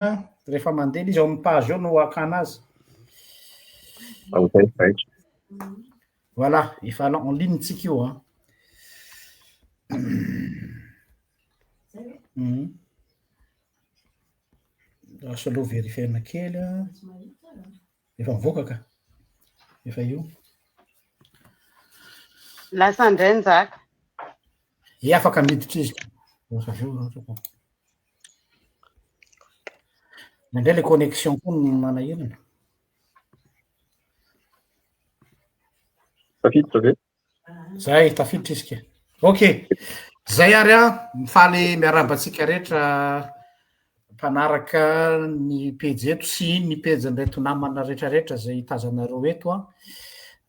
Rehefa mandeha izy ao amin'ny page eo no hakana azy. Voilà, efa en ligne tsika io an. Mhm. Lasa aloha vérifier-na kely an. Efa mivoaka ka. Efa io. Lasa indray Njaka. Ye afaka miditra izy. Lasa avy eo ohatra ka. Nandray le connexion koa no manahirana. Tafiditra ve? Zay, tafiditra isika. Ok, zay ary an, mifaly miarahaba antsika rehetra mpanaraka ny pejy eto sy ny pejin'ireto namana rehetrarehetra zay tazanareo eto an.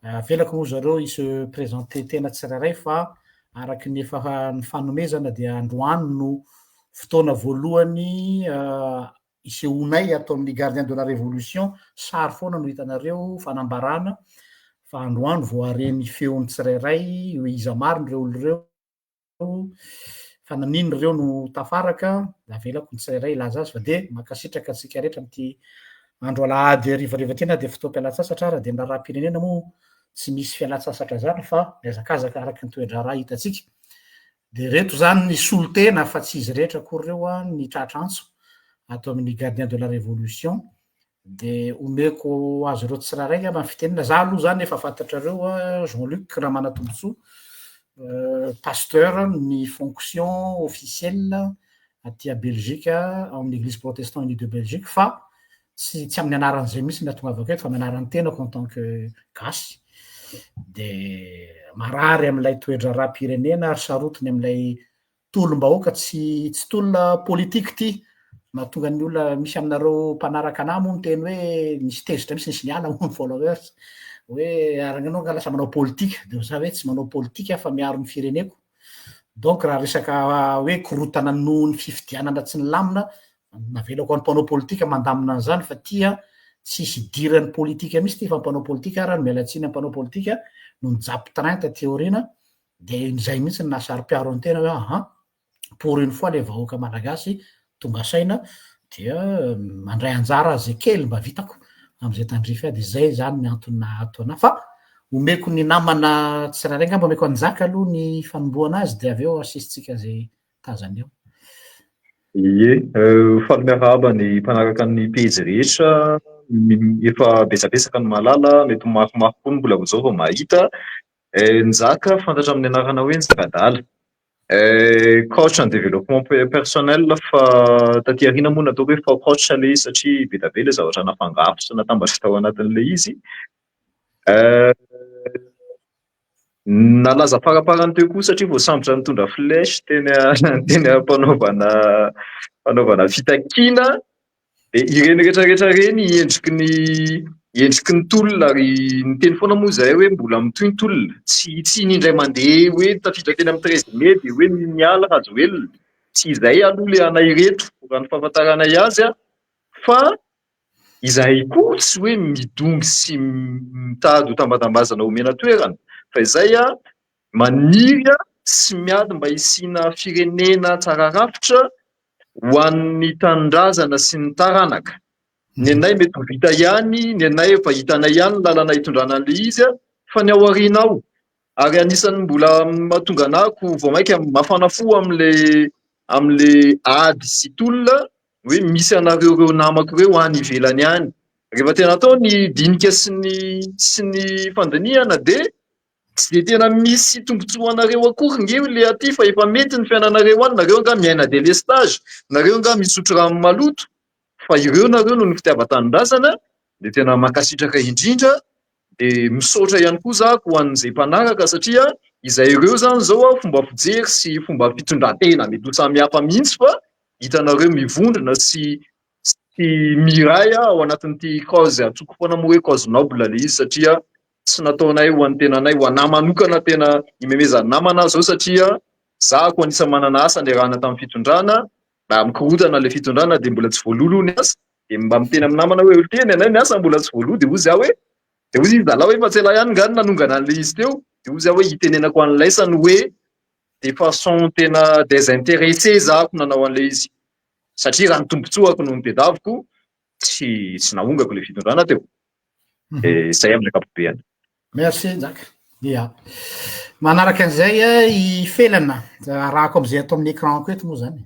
Avelako moa zareo hi-se présenter tena tsirairay fa araky ny efa nifanomezana dia androany no fotoana voalohany isehoanay ato amin'ny Gardien de la Révolution, sary foana no hitanareo, fanambarana, fa androany vao hare ny feon'ny tsirairay hoe iza marina ireo olona ireo, fa naninona ireo no tafaraka, avelako ny tsirairay hilaza azy fa dia mankasitraka antsika rehetra amin'ity andro alahady harivariva ity na dia fotoam-pialan-tsasatra ara dia ny raharaham-pirenena moa tsy misy fialan-tsasatra izany fa mihazakazaka araka ny toe-draharaha hitantsika. Dia ireto izany ny solontena fa tsy izy rehetra akory ireo an, ny tratra antso ato amin'ny Gardien de la Révolution. Dia omeko azy ireo tsirairay angamba ny fitenenana. Za aloha izany efa fantatrareo an, Jean Luc Ramanantombontsoa, pasteur ny fonction officielle aty Belgique ao amin'ny Eglise Protestant Unie de Belgique fa tsy tsy amin'ny anaran'izay mihitsy no ahatongavako eto fa amin'ny anaran'ny tenako en tant que gasy de marary amin'ilay toe-draharaham-pirenena ary sarotiny amin'ilay tolom-bahoaka tsy tsy tolona politique ity mahatonga ny olona misy aminareo mpanaraka anah moa miteny hoe misy tezitra mihitsy nisy niala moa ny followers hoe ary ianao nga lasa manao politika de za hoe tsy manao politika fa miaro ny fireneko donc raha resaka hoe korontana noho ny fifidianana tsy nilamina Navelako any mpanao politika mandamina an'izany fa ty an tsisy idiran'ny politika mihitsy ty fa mpanao politika ara miala tsiny am mpanao politika no nijapy train taty aoriana de izay mihitsy no nahasaropiaro ny tena hoe aha pour une fois le vahoaka malagasy tonga saina dia mandray anjara ze kely mba vitako am'izay tandrify ahy de zay zany ny antony nahato anah fa omeko ny namana tsirairay angamba omeko an'i Njaka aloha ny fanombohana azy de avy eo asesitsika zay tazana eo. Ie, faly miarahaba ny mpanaraka ny pejy rehetra, efa betsabetsaka ny mahalala, mety maromaro koa ny mbola vao izao vao mahita. Njaka fantatra amin'ny anarana hoe Njakadala. Coach en développement personnel fa taty aoriana moa nataoko hoe faux coach ilay izy satria be dia be ilay zavatra nafangaro sy natambatra tao anatin'ilay izy. Nalaza faraparany teo koa satria voasambotra nitondra flèche teny teny am-panaovana fanaovana fitakiana. Dia ireny rehetra rehetra ireny endriky ny endriky ny tolona ary niteny foana moa izahay hoe mbola mitohy ny tolona. Tsy tsy ny indray mandeha hoe tafiditra teny amin'ny treize mai dia hoe niala Rajoelina. Tsy izay aloha ilay anay ireto raha ny fahafantaranay azy fa Izahay koa tsy hoe midongy sy mitady ho tambatambazana omena toerana fa izay maniry sy miady mba hisiana firenena tsara rafitra ho an'ny tanindrazana sy ny taranaka. Ny anay mety ho vita ihany, ny anay efa hitanay ihany ny lalana hitondrana an'ilay izy fa ny ao aoriana ao. Ary anisan'ny mbola mahatonga anah ko vao mainka mafana fo amin'ilay amin'ilay ady sy tolona hoe misy anareo ireo namako ireo any ivelany any. Rehefa tena atao ny dinika sy ny sy ny fandinihana dia tsy dia tena misy tombontsoa anareo akory nge le aty fa efa mety ny fiainanareo any, nareo angaha miaina délestage, nareo angaha misotro rano maloto, fa ireo nareo noho ny fitiavan-tanindrazana dia tena mankasitraka indrindra dia misaotra ihany koa za ho an'izay mpanaraka satria izay ireo zany zao fomba fijery sy fomba fitondran-tena mety ho samy hafa mihitsy fa hitanareo mivondrona sy sy miray ao anatin'ity cause antsoiko foana moa hoe cause noble le izy satria tsy nataonay ho an'ny tenanay, ho anah manokana tena imemezan'ny namana aho zao satria za ko anisan'ny manana asa niarahana tamin'ny fitondrana, mba mikorontana le fitondrana dia mbola tsy voaloa aloha ny asa, dia mba miteny amin'ny namana hoe ity ny anay ny asa mbola tsy voaloa dia hozy aho hoe dia hozy izy zalahy hoe efa tsy ela ihany nga no nanongana an'le izy teo, dia hozy aho hoe hitenenako an'laisany hoe de façon tena désintéressé za ko nanao an'le izy. Satria raha ny tombontsoako no notedaviko, tsy tsy nahongako ilay fitondrana teo. Dia izay amin'ny ankapobeany. Merci Njaka. Ia. Manaraka an'izay i Felana, arahako amin'izay ato amin'ny écran-ko eto moa zany.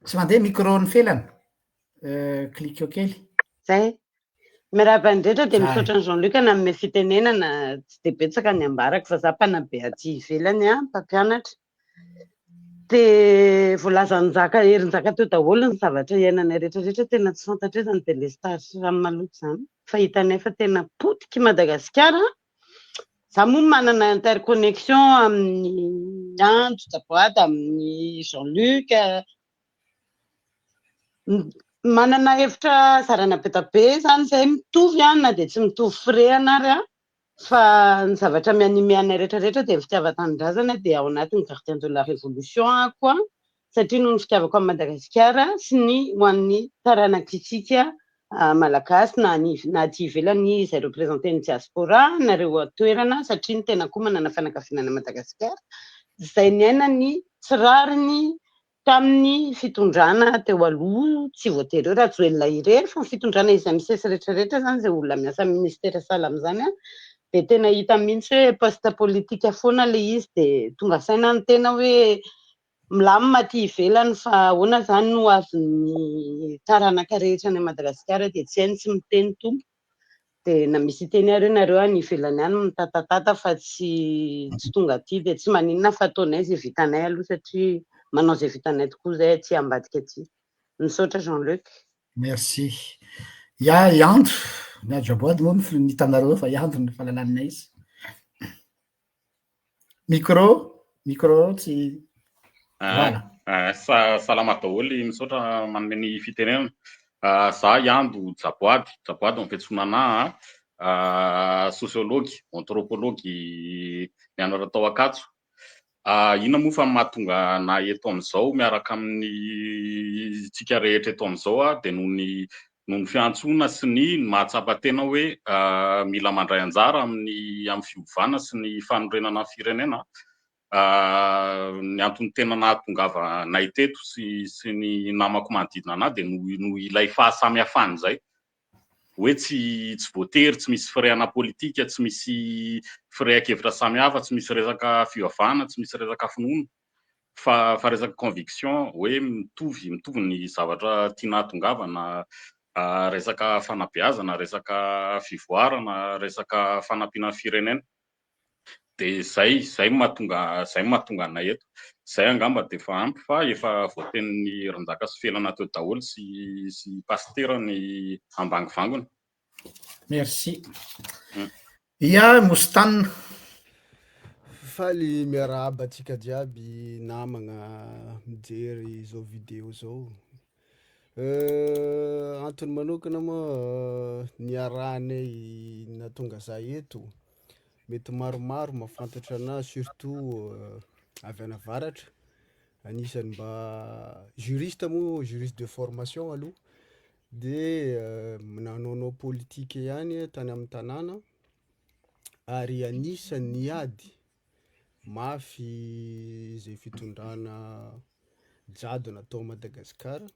Tsy mandeha micro-n'i Felana. Cliqueo kely. Zay. Miarahaba ny rehetra dia misaotra an'i Jean Luc nanome fitenenana, tsy dia betsaka ny ambarako fa za mpanabe aty ivelany an, mpampianatra. Dia voalazan'i Njaka, Herinjaka teo daholo ny zavatra iainanay rehetra rehetra, tena tsy fantatray izany délestage sy rano maloto izany fa hitanay fa tena potika i Madagasikara. Za moa manana interconnexion amin'ny Andro Jaboady, amin'ny Jean Luc, manana hevitra zarana be dia be izany izay mitovy an, na dia tsy mitovy firehana ary an, fa ny zavatra mi-animer anay rehetra rehetra dia ny fitiavan-tanindrazana dia ao anatin'ny gardien de la révolution aho koa satria noho ny fitiavako an'i Madagasikara sy ny ho an'ny taranak'isika Malagasy na any na aty ivelany izay représenter-n'ny diaspora nareo an-toerana satria ny tena koa manana fianakaviana any Madagasikara izay niaina ny tsy rariny Tamin'ny fitondrana teo aloha, tsy voatery hoe Rajoelina irery fa ny fitondrana izay misesy rehetra rehetra izany, izay olona miasa amin'ny ministera sahala amin'izany dia tena hita mihitsy hoe poste politique foana ilay izy dia tonga saina ny tena hoe milamina aty ivelany fa ahoana izany no azon'ny taranaka rehetra any Madagasikara dia tsy hay ny tsy miteny tompoko. Dia na misy hiteny ary hoe nareo any ivelany any mitatatata fa tsy tsy tonga aty dia tsy maninona fa ataonay izay vitanay aloha satria manao izay vitanay tokoa izay aty ambadika aty. Misaotra Jean Luc. Merci. Ya i Andro, ny Adjaboady moa ny hitanareo fa i Andro ny fahalalanay izy. Micro, micro tsy voilà. Salama daholo, misaotra manome ny fitenenana. Za Iando Jaboady, Jaboady no fiantsoana anahy, sociologue, anthropologue nianatra tao Ankatso. Inona moa fa mahatonga anay eto amin'izao miaraka amin'ny tsika rehetra eto amin'izao dia noho ny noho ny fiantsoana sy ny mahatsapa tena hoe mila mandray anjara amin'ny amin'ny fiovana sy ny fanorenana ny firenena. Ny antony tena nahatongavanay teto sy sy ny namako manodidina anahy dia noho noho ilay fahasamihafana izay hoe tsy tsy voatery tsy misy firehana politika, tsy misy firehan-kevitra samihafa, tsy misy resaka fivavahana, tsy misy resaka finoana fa fa resaka conviction hoe mitovy mitovy ny zavatra tiana hahatongavana, resaka fanabeazana, resaka fivoarana, resaka fanampiana ny firenena. Dia izay izay no mahatonga izay no mahatonga anay eto. Izay angamba dia efa ampy fa efa voatenin'ny Ranjaka sy Felana teo daholo sy sy Pasitera ny ambangovangony. Merci. Ia Mostana. Faly miarahaba antsika jiaby namagna mijery izao video zao. Antony manokana moa niarahanay nahatonga za eto, mety maromaro mahafantatra anahy surtout avy any avaratra, anisan'ny mba juriste moa juriste de formation aloha de nanaonao politique ihany tany amin'ny tanàna ary anisan'ny niady mafy izay fitondrana jadona tao Madagasikara.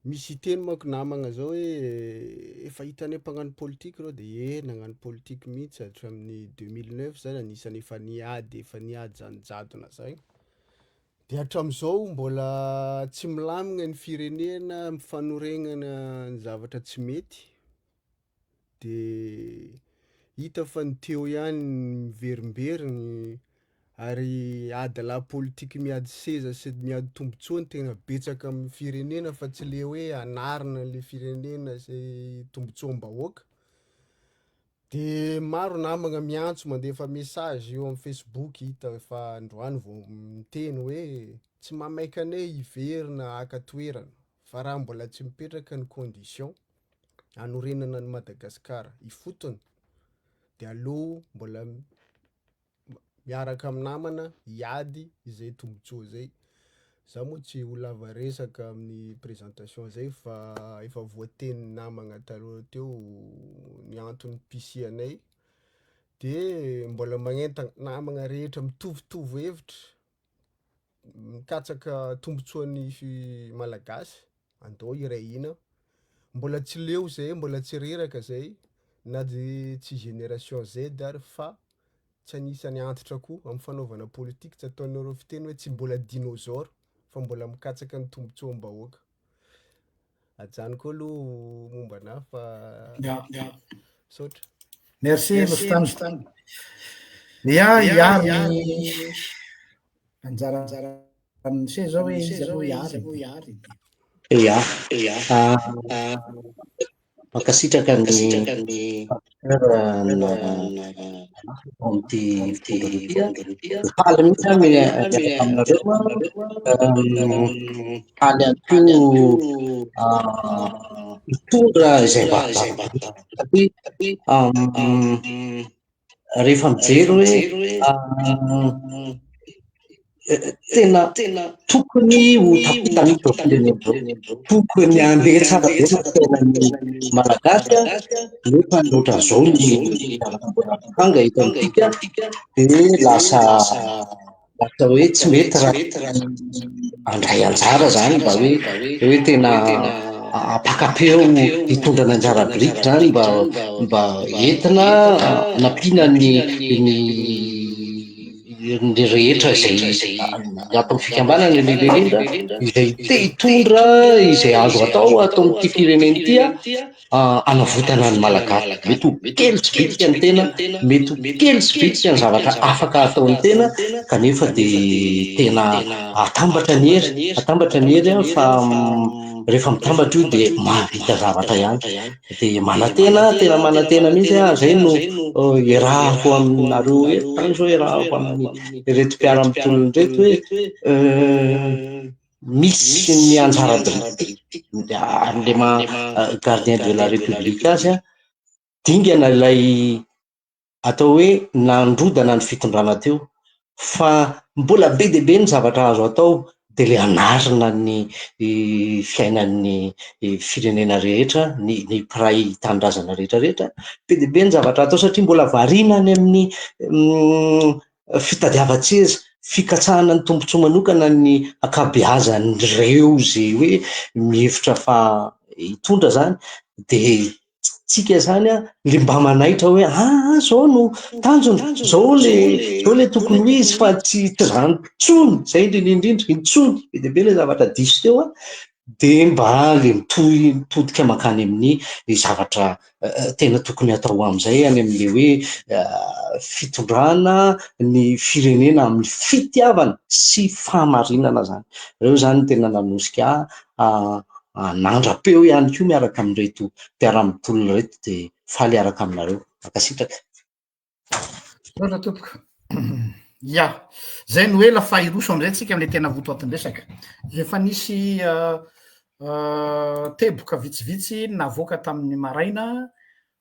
Misy hiteny manko namagna zao hoe efa hitanay mpagnano politique reo de ie nagnano politique mihitsy hatramin'ny 2009 zany anisan'ny efa niady efa niady zany jadona zay, de hatram'izao mbola tsy milamigna ny firenena amy fanoregnana ny zavatra tsy mety de hita fa ny teo ihany miverimberigny ary adilahy politiky miady seza sy miady tombontsoa no tegna betsaka amin'ny firenena fa tsy le hoe anarina le firenena sy tombontsoam-bahoaka. De maro namagna miantso mandefa message eo amin'ny facebook hita fa androany vao miteny hoe tsy mahamaika anay hiverina haka toerana fa raha mbola tsy mipetraka ny condition hanorenana an'i Madagasikara ifotony de aleo mbola miaraka amin'ny namana hiady izay tombontsoa zay. Za moa tsy ho lava resaka amin'ny présentation zay fa efa voatenin'ny namagna taloha teo ny antony pisianay de mbola magnentana namagna rehetra mitovitovy hevitra. mikatsaka tombontsoan'ny fi- Malagasy, andao hiray hina, mbola tsy leo zay, mbola tsy reraka zay na de tsy génération Z ary fa tsy anisan'ny antitra koa amy fanaovana politika, tsy ataonareo fiteny hoe tsy mbola dinosaure fa mbola mikatsaka ny tombontsoam-bahoaka. Ajanoko aloha momba anahy fa misaotra. Merci Mostany. Ya, Iary anjara an'ny seza hoe izy aloha Iary. Ya, mankasitraka ny amin'ity fotoana ity. Faly mihitsy aho miaraka aminareo. Faly ihany koa mitondra izay mba satria rehefa mijery hoe tena tokony ho tafita mihitsy izao firenena izao, tokony handeha tsara be ny fiainan'ny Malagasy nefa ny ohatran'izao ny zavatra mbola mitranga eto amintsika dia lasa lasa hoe tsy mety raha handray anjara zany mba hoe hoe tena hampaka-peo hitondra ny anjara biriky zany mba mba entina hanampiana ny ny ny rehetra izay ato amin'ny fikambanana indrindra indrindra izay te hitondra izay azo atao ato amin'ity firenena ity hanavotana ny Malagasy. Mety ho kely sy bitika ny tena, mety ho kely sy bitika ny zavatra afaka ataon'ny tena, kanefa dia tena atambatra ny hery, atambatra ny hery fa rehefa mitambatra io dia mahavita zavatra ihany. Dia manantena, tena manantena mihitsy aho, izay no iarahako aminareo eto izany izao, iarahako amin'ireto mpiara-mitolona ireto hoe misy ny anjara biriky amin'ilay maha gardien de la république azy an, dingana ilay atao hoe nandrodana ny fitondrana teo fa mbola be dia be ny zavatra azo atao dia ilay hanarina ny fiainan'ny firenena rehetra, ny ny mpiray tanindrazana rehetra rehetra, be dia be ny zavatra atao satria mbola variana any amin'ny fitadiavan-tseza, fikatsahana ny tombontsoa manokana ny ankabeazan'ireo izay hoe mihevitra fa hitondra izany dia tsika izany an, le mba manaitra hoe aa zao no tanjona, zao le zao le tokony ho izy fa tsy tsy izany intsony, izay indrindra indrindra, intsony, be dia be ilay zavatra diso teo an, dia mba le mitohy mitodika mankany amin'ny zavatra tena tokony hatao amin'izay any amin'ilay hoe fitondrana ny firenena amin'ny fitiavana sy fahamarinana izany. Ireo izany no tena nanosika ahy hanandra-peo ihany koa miaraka amin'ireto mpiara-mitolona ireto dia faly hiaraka aminareo. Mankasitraka. Misaotra tompoko. Ya, zay no ela fa hiroso amizay tsika amle tena votoatin-dresaka. Efa nisy teboka vitsivitsy navoaka tamin'ny maraina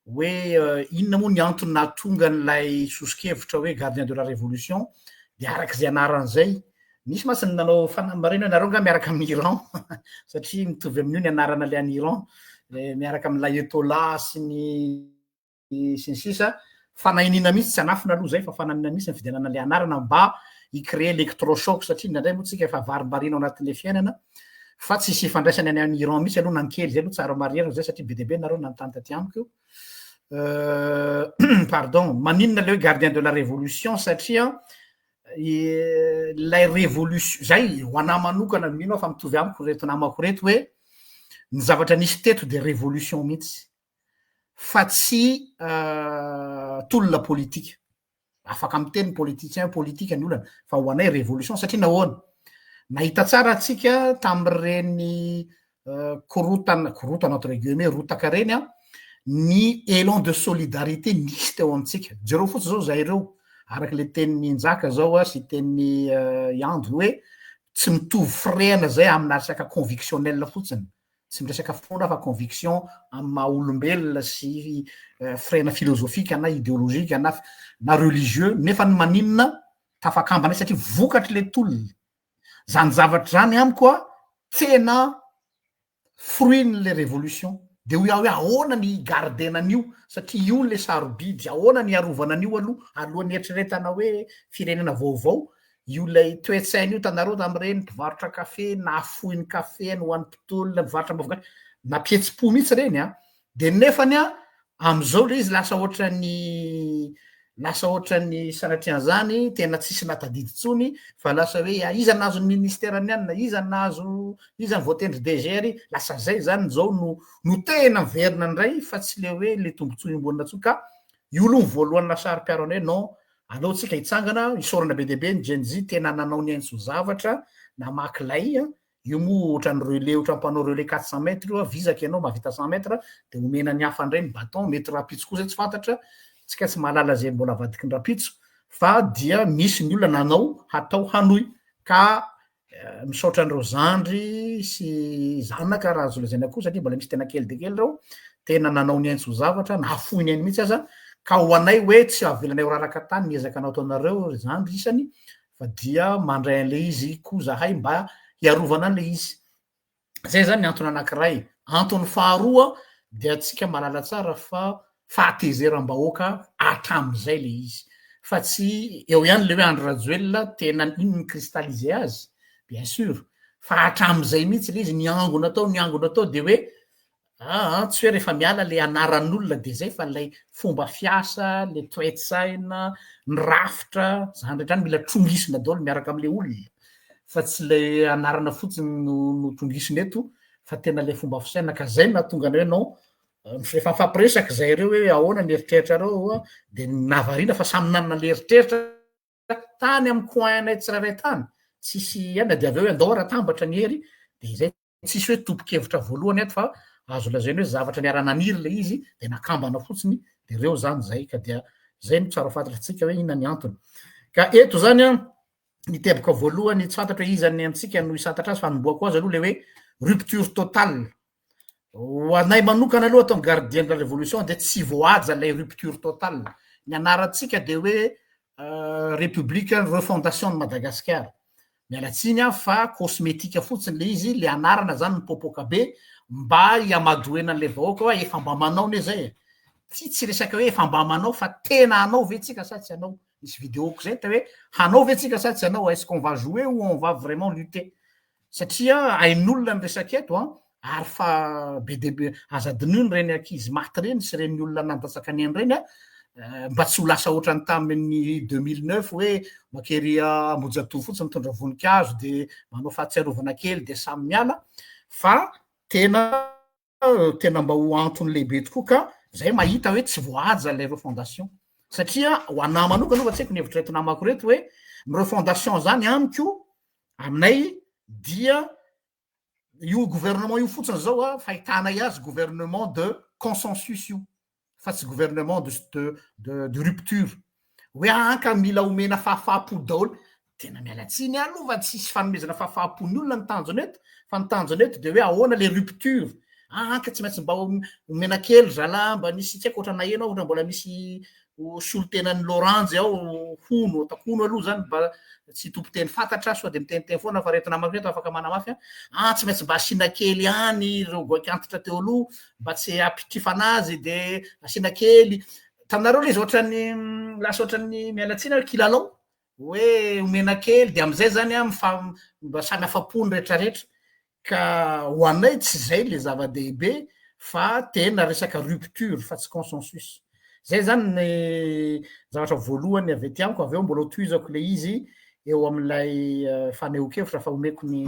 hoe inona moa ny antony nahatonga an'ilay soso-kevitra hoe gardien de la révolution de arak'izay anarany zay. Nisy mantsy ny nanao fanambarana hoe nareo nga miaraka amin'ny Iran satria mitovy amin'io ny anarana le any Iran, miaraka amin'ilay Ayatollah sy ny sy ny sisa Fanahiniana mihitsy, tsy hanafina aloha zay fa fanahiniana mihitsy ny fidianana le anarana mba hi-créer électrochoc satria indraindray moa tsika efa varimbariana ao anatin'le fiainana fa tsisy ifandraisany any any Iran mihitsy aloha na ny kely zay aloha tsara marihana zay satria be dia be nareo nanontany taty amiko. Pardon, maninona le hoe gardien de la révolution satria ilay révolution zay ho anah manokana mino aho fa mitovy amiko reto namako reto hoe ny zavatra nisy teto de révolution mihitsy. fa tsy tolona politika. Afaka miteny ny politicien politika ny olana fa ho anay révolution satria nahoana? Nahita tsara antsika tamin'ireny korotana, korotana entre guillemets, rotaka ireny an, ny élan de solidarité nisy teo amintsika. Jereo fotsiny zao zay ireo, araka le tenin'i Njaka zao sy tenin'i Iando hoe tsy mitovy firehana zay amina resaka convictionnel fotsiny. Tsy miresaka finoana fa conviction amin'ny maha olombelona sy firehana philosophique na ideologique na na religieux nefa ny maninona tafakambana satria vokatry le tolona. Zany zavatra zany amiko a tena fruit-n'le révolution. De hoy aho hoe ahoana ny hi-garder-na an'io satria io le sarobidy, ahoana ny hiarovana an'io aloha alohan'ny hieritreretana hoe firenena vaovao. Io ilay toe-tsaina io hitanareo tamin'ireny mpivarotra kafe nahafoy ny kafeny ho an'ny mpitolona mpivarotra mofo nampihetsi-po mihitsy ireny an, de nefany an am'izao le izy lasa ohatran'ny lasa ohatran'ny sanatrian'izany tena tsisy nahatadidy intsony fa lasa hoe ah, iza nahazo ny ministeran'ny anona, iza nahazo, iza ny voatendry DG ary, lasa zay zany zao no no tena miverina indray fa tsy le hoe le tombotsoa iombonana intsony ka io aloha ny voalohany naha-saro-piaro anay non Aleo tsika hitsangana, isaorana be dia be ny Gen Z tena nanao ny ainy sy ho zavatra, namaky lay an, io moa ohatran'ny relais ohatran'ny mpanao relais 400 mètres io an, vizaka ianao mahavita 100 mètres dia omena ny hafa indray ny bâton, mety rahampitso koa zay tsy fantatra, tsika tsy mahalala izay mbola avadiky ny rahampitso fa dia misy ny olona nanao hatao hanohy ka Misaotra an'ireo zandry sy zanaka raha azo lazaina koa satria mbola misy tena kely dia kely ireo, tena nanao ny ainy tsy ho zavatra, nahafoy ny ainy mihitsy aza, ka ho anay hoe tsy avelanay ho raraka tany ny ezaka nataonareo ry zandry isany fa dia mandray an'ilay izy koa zahay mba hiarovana an'ilay izy. Zay zany ny antony anankiray. Antony faharoa dia antsika mahalala tsara fa fahatezeram-bahoaka hatramin'izay le izy fa tsy eo ihany le hoe Andry Rajoelina tena iny ni-cristalliser azy bien sûr fa hatramin'izay mihitsy le izy niangona tao niangona tao de hoe Aa tsy hoe rehefa miala le anaran'olona de zay fa lay fomba fiasa, le toe-tsaina, ny rafitra, zany rehetra zany mila trongisina daholo miaraka amle olona fa tsy le anarana fotsiny no no trongisina eto fa tena le fomba fisainana ka zay no nahatonga anay hoe non rehefa mifampiresaka zay reo hoe ahoana ny eritreritrareo de nahavariana fa samy nanana le eritreritra tany amy coin-nay tsirairay tany tsisy aina de avy eo hoe andao ary atambatra ny hery de zay. Tsisy hoe tompon-kevitra voalohany ato fa azo lazaina hoe zavatra niara-naniry ilay izy dia nakambana fotsiny dia ireo izany izay ka dia izay no tsara fantatritsika hoe inona ny antony. Ka eto izany an, ny teboka voalohany tsy fantatro hoe iza ny amintsika no hisantatra azy fa hanombohako azy aloha ilay hoe rupture totale. Ho anay manokana aloha ato amin'ny gardien de la révolution dia tsy voahaja ilay rupture totale. Ny anarantsika dia hoe République refondation de Madagascar. Miala tsiny aho fa cosmétique fotsiny le izy, le anarana zany mipoapoaka be mba hiamadoena an'le vahoaka hoe efa mba manao ne zay e. Ty tsy resaka hoe efa mba manao fa tena hanao ve tsika sa tsy hanao. Nisy vidéo-ko zay ta hoe hanao ve tsika sa tsy hanao, est-ce qu'on va jouer ou on va vraiment lutter. Satria hain'olona ny resaka eto an, ary fa be dia be, aza adinoina ireny ankizy maty ireny sy ireny olona nandatsaka ny ainy ireny an, mba tsy ho lasa ohatran'ny tamin'ny 2009 hoe makery Ambohijatovo fotsiny mitondra voninkazo dia manao fahatsiarovana kely dia samy miala fa tena tena mba ho antony lehibe tokoa ka zay mahita hoe tsy voahaja ilay refondation satria ho anah manokana aloha fa tsy haiko ny hevitr'ireto namako ireto hoe ny refondation zany amiko aminay dia io gouvernement io fotsiny zao a fahitanay azy gouvernement de consensus io fa tsy gouvernement de de de rupture hoe anka mila omena fahafaham-po daholo tena miala tsiny aho aloha fa tsisy fanomezana fahafaham-po ny olona ny tanjona eto fa ny tanjona eto de hoe ahoana le rupture anka tsy maintsy mba omena kely zalahy mba nisy tsy haiko ohatra naheno aho ohatra mbola misy solontenan'ny Loranjy ao hono ataoko hono aloha zany mba tsy tompon-teny fantatra sao de miteniteny foana fa reto namako reto afaka manamafy an ah tsy maintsy mba asiana kely ihany ireo goaik'antitra teo aloha mba tsy hampitrifana azy de asiana kely taminareo le izy ohatran'ny lasa ohatran'ny miala tsiny aho kilalao hoe omena kely de am'izay zany an mifa- mba samy afa-po ny rehetrarehetra Ka ho anay tsy zay le zava-dehibe fa tena resaka rupture fa tsy consensus. Zay zany ny zavatra voalohany avy aty amiko, avy eo mbola ho tohizako le izy eo amin'ilay fanehoan-kevitra fa omeko ny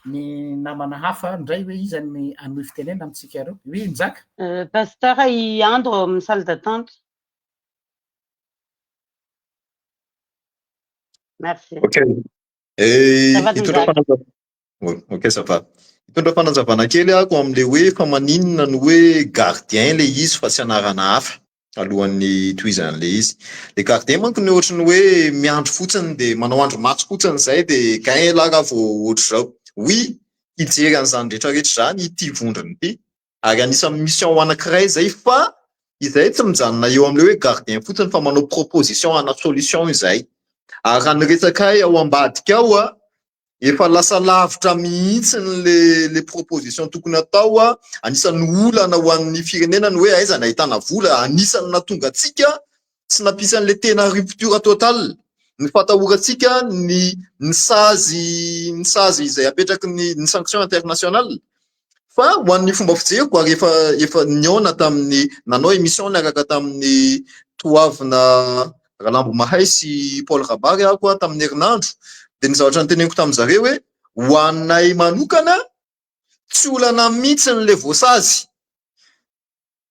ny namana hafa ndray hoe iza ny hanohy fitenenana amintsika ireo. Oui Njaka? Pasteur i Andro ao amin'ny salle d'attente. Merci. Ok. Hitondra fanazavana. Ok ça va. Hitondra fanazavana kely aho amin'ilay hoe fa maninona no hoe gardien ilay izy fa tsy anarana hafa alohan'ny hitohizan'ilay izy. Ilay gardien manko ny ohatry ny hoe miandry fotsiny dia manao andry maso fotsiny izay dia gain elah raha vao ohatr'izao. Oui, hijery an'izany rehetra rehetra izany ity vondrona ity ary anisan'ny mission anankiray izay fa izahay tsy mijanona eo amin'ilay hoe gardien fotsiny fa manao proposition ana solution izahay. Ary raha ny resakay ao ambadika ao efa lasa lavitra mihitsy le le proposition tokony atao a, anisan'ny olana ho an'ny firenena ny hoe aiza no ahitana vola, anisan'ny nahatonga antsika tsy nampisy an'le tena rupture totale. ny fatahorantsika ny ny sazy ny sazy izay apetraky ny ny sanction internationale. Fa ho an'ny fomba fijeriko ary efa efa nihaona tamin'ny nanao émission niaraka tamin'ny Toavina Ralambo Mahay sy Paul Rabary aho koa tamin'ny herinandro dia ny zavatra noteneniko tamin-dry zareo hoe ho anay manokana tsy olana mihitsy le voasazy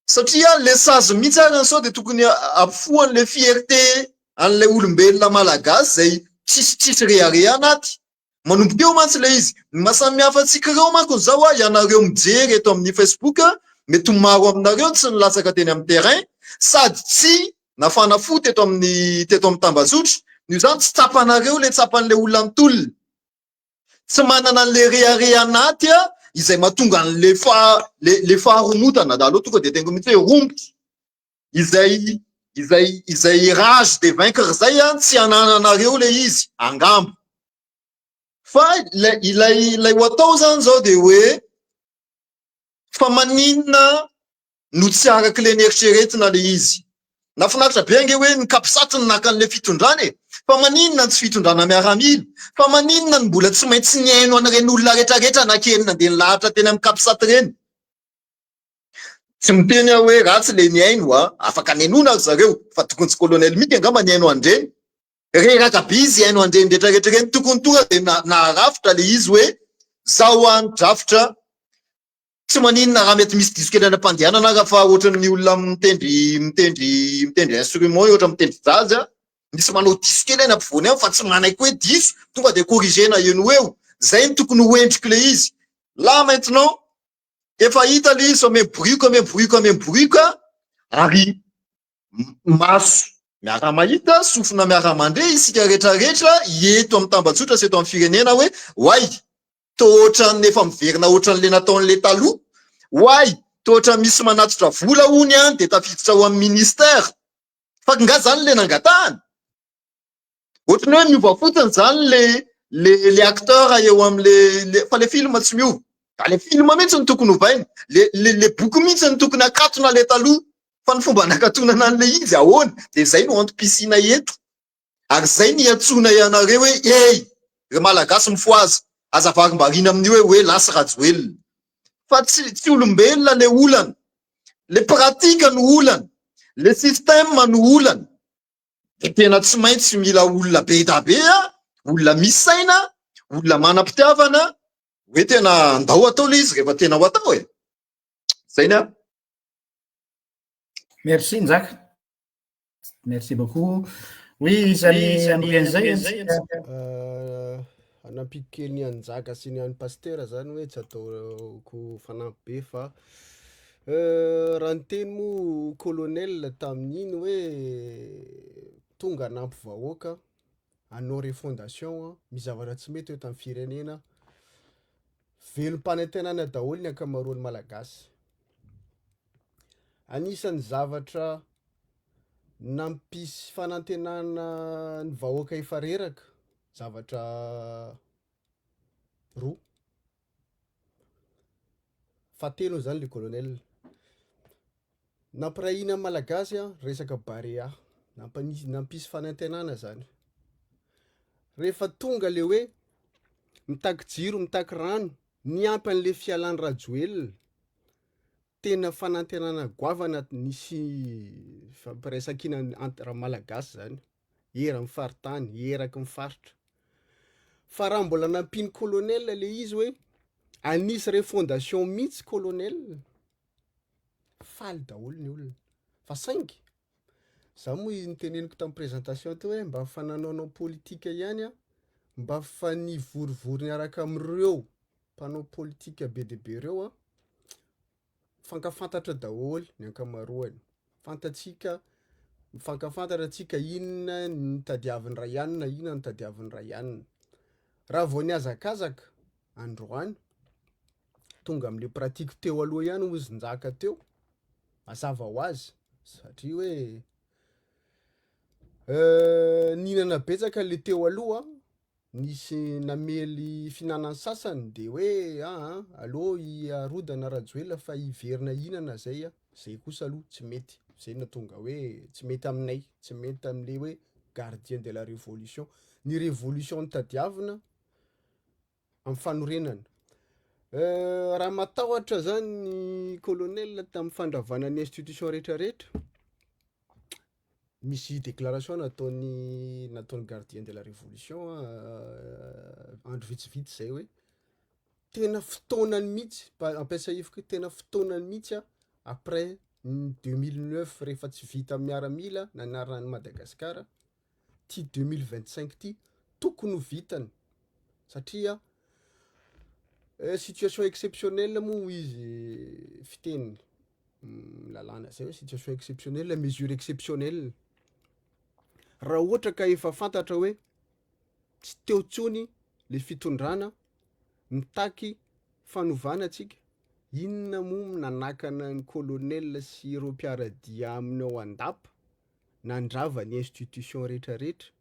satria le sazy mihitsy ary ny sao dia tokony ampifohany le fierté an'ilay olombelona malagasy izay tsisy tsisy rehareha anaty. Manomboka eo mantsy ilay izy. Ny maha samy hafa antsika ireo manko izao a, ianareo mijery eto amin'ny Facebook, mety ho maro aminareo tsy nilatsaka teny amin'ny terrain, sady tsy nafana fo teto amin'ny teto amin'ny tambajotra, noho izany tsy tsapanareo ilay tsapan'ilay olona nitolona. Tsy manana an'ilay rehareha anaty a, izay mahatonga an'ilay faha le le faharomotana, aleo tonga dia teniko mihitsy hoe romotra. Izay izay izay rage de vaincre izay an tsy anananareo ilay izy angamba. Fa ilay ilay ilay ho atao zany zao dia hoe fa maninona no tsy araka ilay neritreretina ilay izy. Nahafinaritra be ange hoe ny capsat no naka an'ilay fitondrana e. Fa maninona no tsy fitondrana miaramila? Fa maninona no mbola tsy maintsy nihaino an'ireny olona retraretra nakely nandeha nilahatra teny amin'ny capsat ireny? Tsy miteny aho hoe ratsy ilay nihaino a, afaka nenoina ry zareo fa tokony tsy colonel Mika angamba nihaino an'ireny. Reraka be izy hihaino an'ireny retraretra ireny, tokony tonga dia naharafitra ilay izy hoe zao an drafitra, tsy maninona raha mety misy diso kely any am-pandehanana ara fa ohatran'ny olona mitendry mitendry mitendry instrument ohatra mitendry jazz a, misy manao diso kely any ampovoany any fa tsy manaiky hoe diso, tonga dia corriger-na eo no eo, zay no tokony ho endrik'ilay izy. Là maintenant Efa hita le izy fa miborioka miborioka miborioka ary maso miara-mahita, sofina miara-mandre isika rehetra rehetra eto amin'ny tambajotra sy eto amin'ny firenena hoe oay toa ohatran'ny efa miverina ohatran'le nataon'le taloha, oay toa ohatran'ny misy manatitra vola hono any dia tafiditra ao amin'ny ministère, fa nga zany le nangatahana? Ohatran'ny hoe miova fotsiny zany le le le acteur eo am'le le fa le film tsy miova. Da le film mihitsy no tokony ovaina. Le le le boky mihitsy no tokony akatona le taloha. Fa ny fomba nakatonana an'le izy ahoana? De zay no antom-pisiana eto. Ary zay no iantsoanay anareo hoe hey! Ry Malagasy mifohaza! Aza varimbariana amin'io hoe hoe lasa Rajoelina. Fa tsy tsy olombelona le olana. Le pratique no olana. Le système no olana. Dia tena tsy maintsy mila olona be da be a, olona misy saina, olona manam-pitiavana, hoe tena andao atao ilay izy rehefa tena ho atao e. Zay ny ahy. Merci Njaka. Merci beaucoup. Oui, izany amorian'izay antsika. Hanampiko kely ny an'i Njaka sy ny an'i Pasitera zany hoe tsy ataoko fanampy be fa Raha niteny moa colonel tamin'iny hoe tonga hanampy vahoaka hanao refondation, misy zavatra tsy mety eto amin'ny firenena, velom-panantenana daholo ny ankamaroan'ny Malagasy. Anisan'ny zavatra nampisy fanantenana ny vahoaka efa reraka zavatra roa. Fahatelony zany le colonel. Nampiray hina ny Malagasy an, resaka Barea. Nampanisy nampisy fanantenana zany. Rehefa tonga le hoe mitaky jiro, mitaky rano, niampy an'le fialan'i Rajoelina, tena fanantenana goavana nisy fampiraisankina entre Malagasy zany, eran'ny faritany, eraky ny faritra. Fa raha mbola nampian'i colonel le izy hoe anisy refondation mihitsy colonel, faly daholo ny olona. Fa saingy za moa noteneniko tamin'ny présentation teo hoe mba fa nanaonao politika ihany aho, mba fa nivorivory niaraka amin'ireo mpanao politika be dia be ireo aho, mifankafantatra daholo ny ankamaroany, fantatsika mifankafantatra tsika inona ny tadiavin'ny ray anona, inona ny tadiavin'ny ray anona. Raha vao nihazakazaka androany, tonga am'le pratique teo aloha ihany hozy Njaka teo, mazava ho azy satria hoe nihinana betsaka le teo aloha nisy namely fihinanan'ny sasany de hoe aa aleo hiarodana Rajoelina fa hiverina hihinana zay a, zay kosa aloha tsy mety, zay no nahatonga hoe tsy mety aminay, tsy mety am'le hoe. gardien de la révolution. Ny révolution no tadiavina amy fanorenana. Raha matahotra zany ny colonel tamy fandravana ny institution rehetrarehetra, misy déclaration nataony nataon'ny gardien de la révolution andro vitsivitsy zay hoe tena fotoanany mihitsy, pa- ampiasaiviko hoe tena fotoanany mihitsy a après ny 2009 rehefa tsy vita miaramila nanarina an'i Madagasikara, ty 2025 ty tokony ho vitany satria situation exceptionnelle moa izy fiteniny, lalàna zay hoe situation exceptionnelle, mesure exceptionnelle. Raha ohatra ka efa fantatra hoe tsy teo ntsony le fitondrana mitaky fanovana atsika, inona moa nanakana ny colonel sy ireo mpiara-dia aminy ao an-dapa nandrava ny institution rehetrarehetra?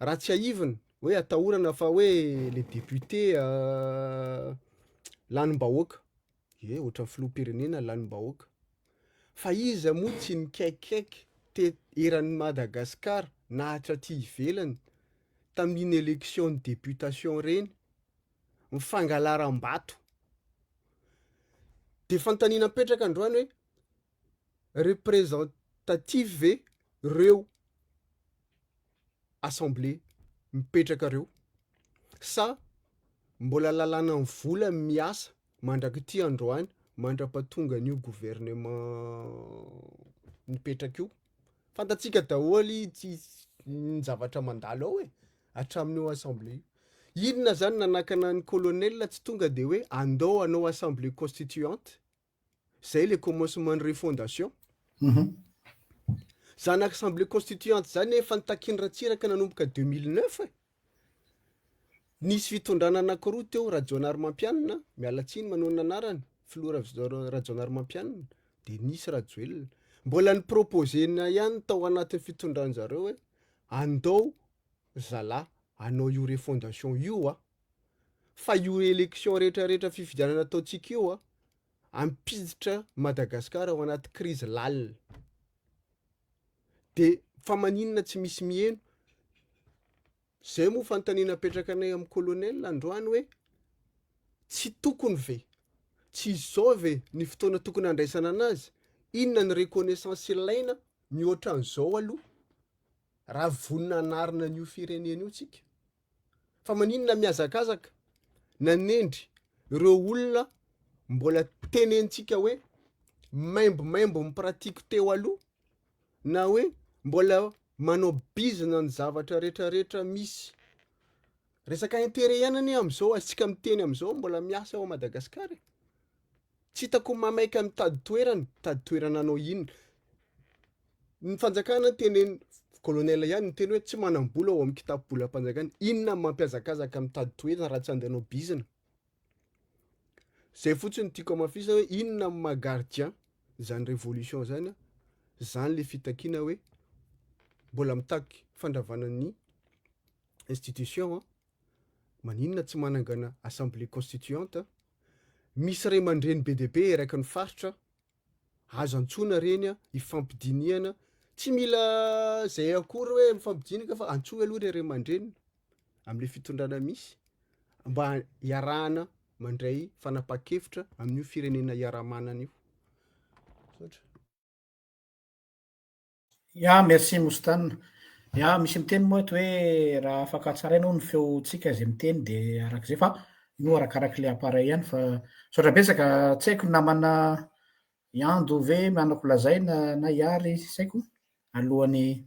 Raha tsy aivina hoe atahorana fa hoe le député lanim-bahoaka, ie ohatran'ny filoham-pirenena lanim-bahoaka, fa iza moa tsy nikaikikaiky te eran'i Madagasikara na hatraty ivelany tamin'iny élection ny députation reny, ny fangalaram-bato. De fanontaniana mipetraka androany hoe représentatif ve reo assemblée mipetraka reo sa mbola lalànan'ny vola miasa mandrak'ity androany mandra-pahatonga an'io gouvernement mipetraka io? Fantatsika daholo ty ny zavatra mandalo ao e, hatramin'io assemblée io. Inona zany nanakana ny colonel tsy tonga de hoe andao hanao assemblée constituante, zay le commencement ny refondation. Zany assemblée constituante zany efa nitakian'i Ratsiraka nanomboka 2009 e. Nisy fitondrana anankiroa teo, Rajaonarimampianina, miala tsiny manonona anarany, filoha Rajaonarimampianina, de nisy Rajoelina. Mbola niproposena ihany tao anatin'ny fitondran-jareo hoe andao zalahy hanao io refondation io a, fa io élection rehetrarehetra fifidianana ataontsika io a, ampiditra Madagasikara ao anaty crise lalina. De fa maninona tsy misy miheno? Zay moa fanontaniana apetraka anay amin'ny colonel androany hoe tsy tokony ve, tsy izao ve ny fotoana tokony handraisana anazy? Inona ny reconnaissance ilaina mihoatra an'izao aloha raha vonona hanarina an'io firenena io tsika? Fa maninona mihazakazaka nanendry ireo olona mbola tenenitsika hoe maimbomaimbo ny pratique teo aloha na hoe mbola manao bizina ny zavatra rehetrarehetra misy resaka intérêt ihany anie am'izao azontsika miteny am'izao mbola miasa ao Madagasikara e. Tsy hitako mamaika mitady toerana, mitady toerana hanao inona? Ny fanjakana teneny colonel ihany niteny hoe tsy manam-bola ao amin'ny kitapo-bolam-panjakana, inona no mampihazakazaka mitady toerana raha tsy andeha hanao bizina? Zay fotsiny no tiako hamafisina hoe inona no maha gardien zany révolution zany a, zany le fitakiana hoe mbola mitaky fandravana ny institution a, maninona tsy manangana assemblée constituante, misy ray aman-dreny be dia be eraky ny faritra, azo antsoina reny a hifampidinihana, tsy mila zay akory hoe mifampidinika fa antsoy aloha le ray aman-dreny am'le fitondrana misy mba hiarahana mandray fanapahan-kevitra amin'io firenena iaraha-manana io. Misaotra. Ya, merci Moustane. Ya, misy miteny moa eto hoe raha afaka tsaraina hono ny feontsika izay miteny de arak'izay fa io arakarak'ilay appareil ihany fa misaotra betsaka, tsy haiko namana Iando ve manako lazaina na Iary tsy haiko alohan'ny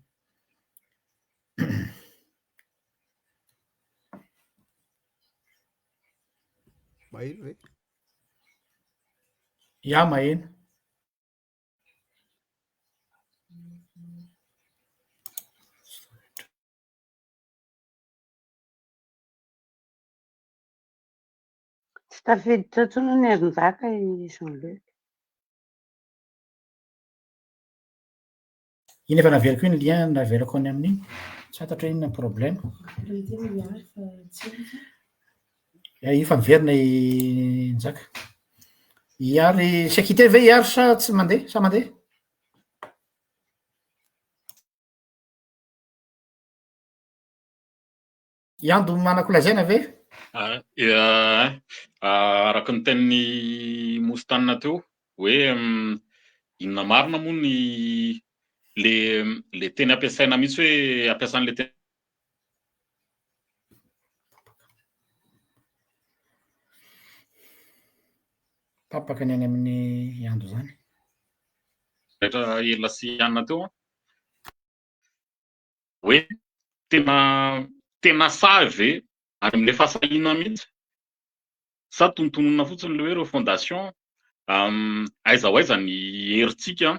Maheno ve? Ya, maheno. Tsy tafiditra intsony ny herinjaka i Jean-Luc. Iny efa naveriko iny lien naveriko any amin'iny. Tsy fantatro hoe inona ny problème. Io fa miverina i Njaka. Iary, c'est quitté ve Iary sa tsy mandeha sa mandeha? Iando manako lazaina ve? Araka ny tenin'i Moustane teo hoe inona marina moa ny le le teny ampiasaina mihitsy hoe ampiasan'le teny Tapaka ny any amin'ny Iando zany. Rehetra ela sy anona teo an. Hoe tena tena sahy ve any amin'ilay fahasahiana mihitsy sa tonontononina fotsiny ilay hoe refondation? Aiza ho aiza ny herintsika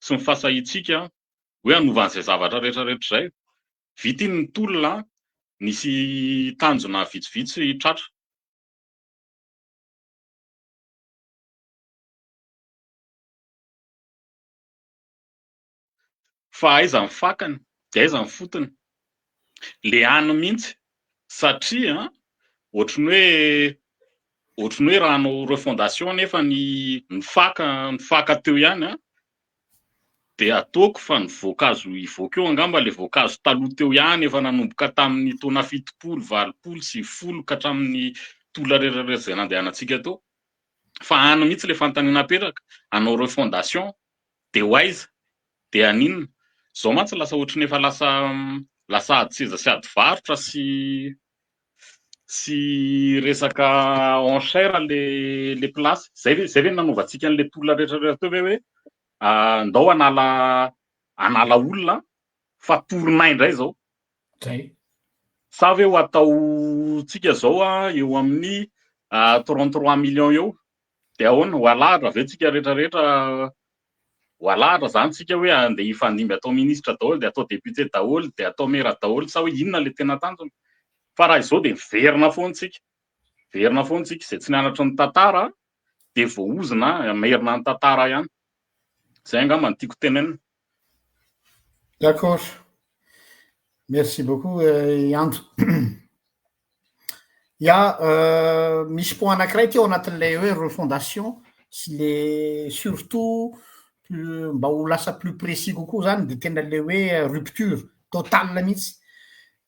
sy ny fahasahiantsika hoe hanova an'izay zavatra rehetra rehetra izay? Vita iny ny tolona, nisy tanjona vitsivitsy tratra. Fa aiza ny fakany dia aiza ny fotony? Le any mihitsy satria ohatry ny hoe ohatry ny hoe raha hanao refondation nefa ny ny faka ny faka teo ihany an, dia ataoko fa ny voankazo hivoaka eo angamba le voankazo taloha teo ihany efa nanomboka tamin'ny taona 70, 80, 90 ka hatramin'ny tolona rehetra izay nandehanantsika teo. Fa any mihitsy le fanontaniana apetraka, hanao refondation dia ho aiza? Dia haninona? Izao mantsy lasa ohatry ny efa lasa lasa ady seza sy ady varotra sy sy resaka enchère le le place. Zay ve zay ve no nanaovantsika an'le tolona rehetra rehetra teo ve hoe ndao hanala hanala olona fa tournay indray izao. Zay. Sa ve ho ataontsika izao eo amin'ny 33 millions eo Dia ahoana? Ho alahatra ve tsika rehetra rehetra? Ho alahatra zany tsika hoe andeha hifandimby atao ministra daholo dia atao député daholo dia atao maire daholo sa hoe inona le tena tanjona? Fa raha izao dia miverina foana tsika. Miverina foana tsika. Izay tsy nianatra ny tantara dia voaozona hamerina ny tantara ihany. Izay angamba no tiako tenenina. D'accord. Merci beaucoup Ianto. Ya, misy point anankiray ty ao anatin'ilay hoe refondation sy le surtout mba ho lasa plus précis kokoa zany de tena le hoe rupture totale mihitsy.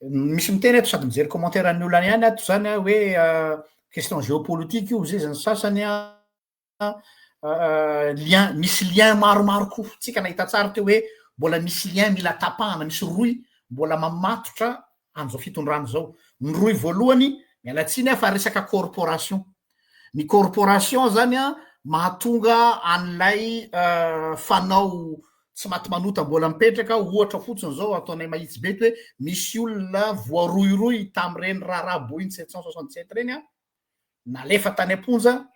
Misy miteny eto sady mijery commentaire an'ny olona ihany ato zany aho hoe question géopolitique io hozy izy ny sasany an. Lien, misy lien maromaro koa, tsika nahita tsara teo hoe mbola misy lien mila tapahana, misy rohy mbola mamatotra an'izao fitondrana izao. Ny rohy voalohany, miala tsiny aho fa resaka corporation. Ny corporation zany an, mahatonga an'ilay fanao tsy maty manota mbola mipetraka, ohatra fotsiny zao ataonay mahitsy be eto hoe misy olona voarohirohy tamin'ireny raharaha Boeing 767 ireny an, nalefa tany am-ponja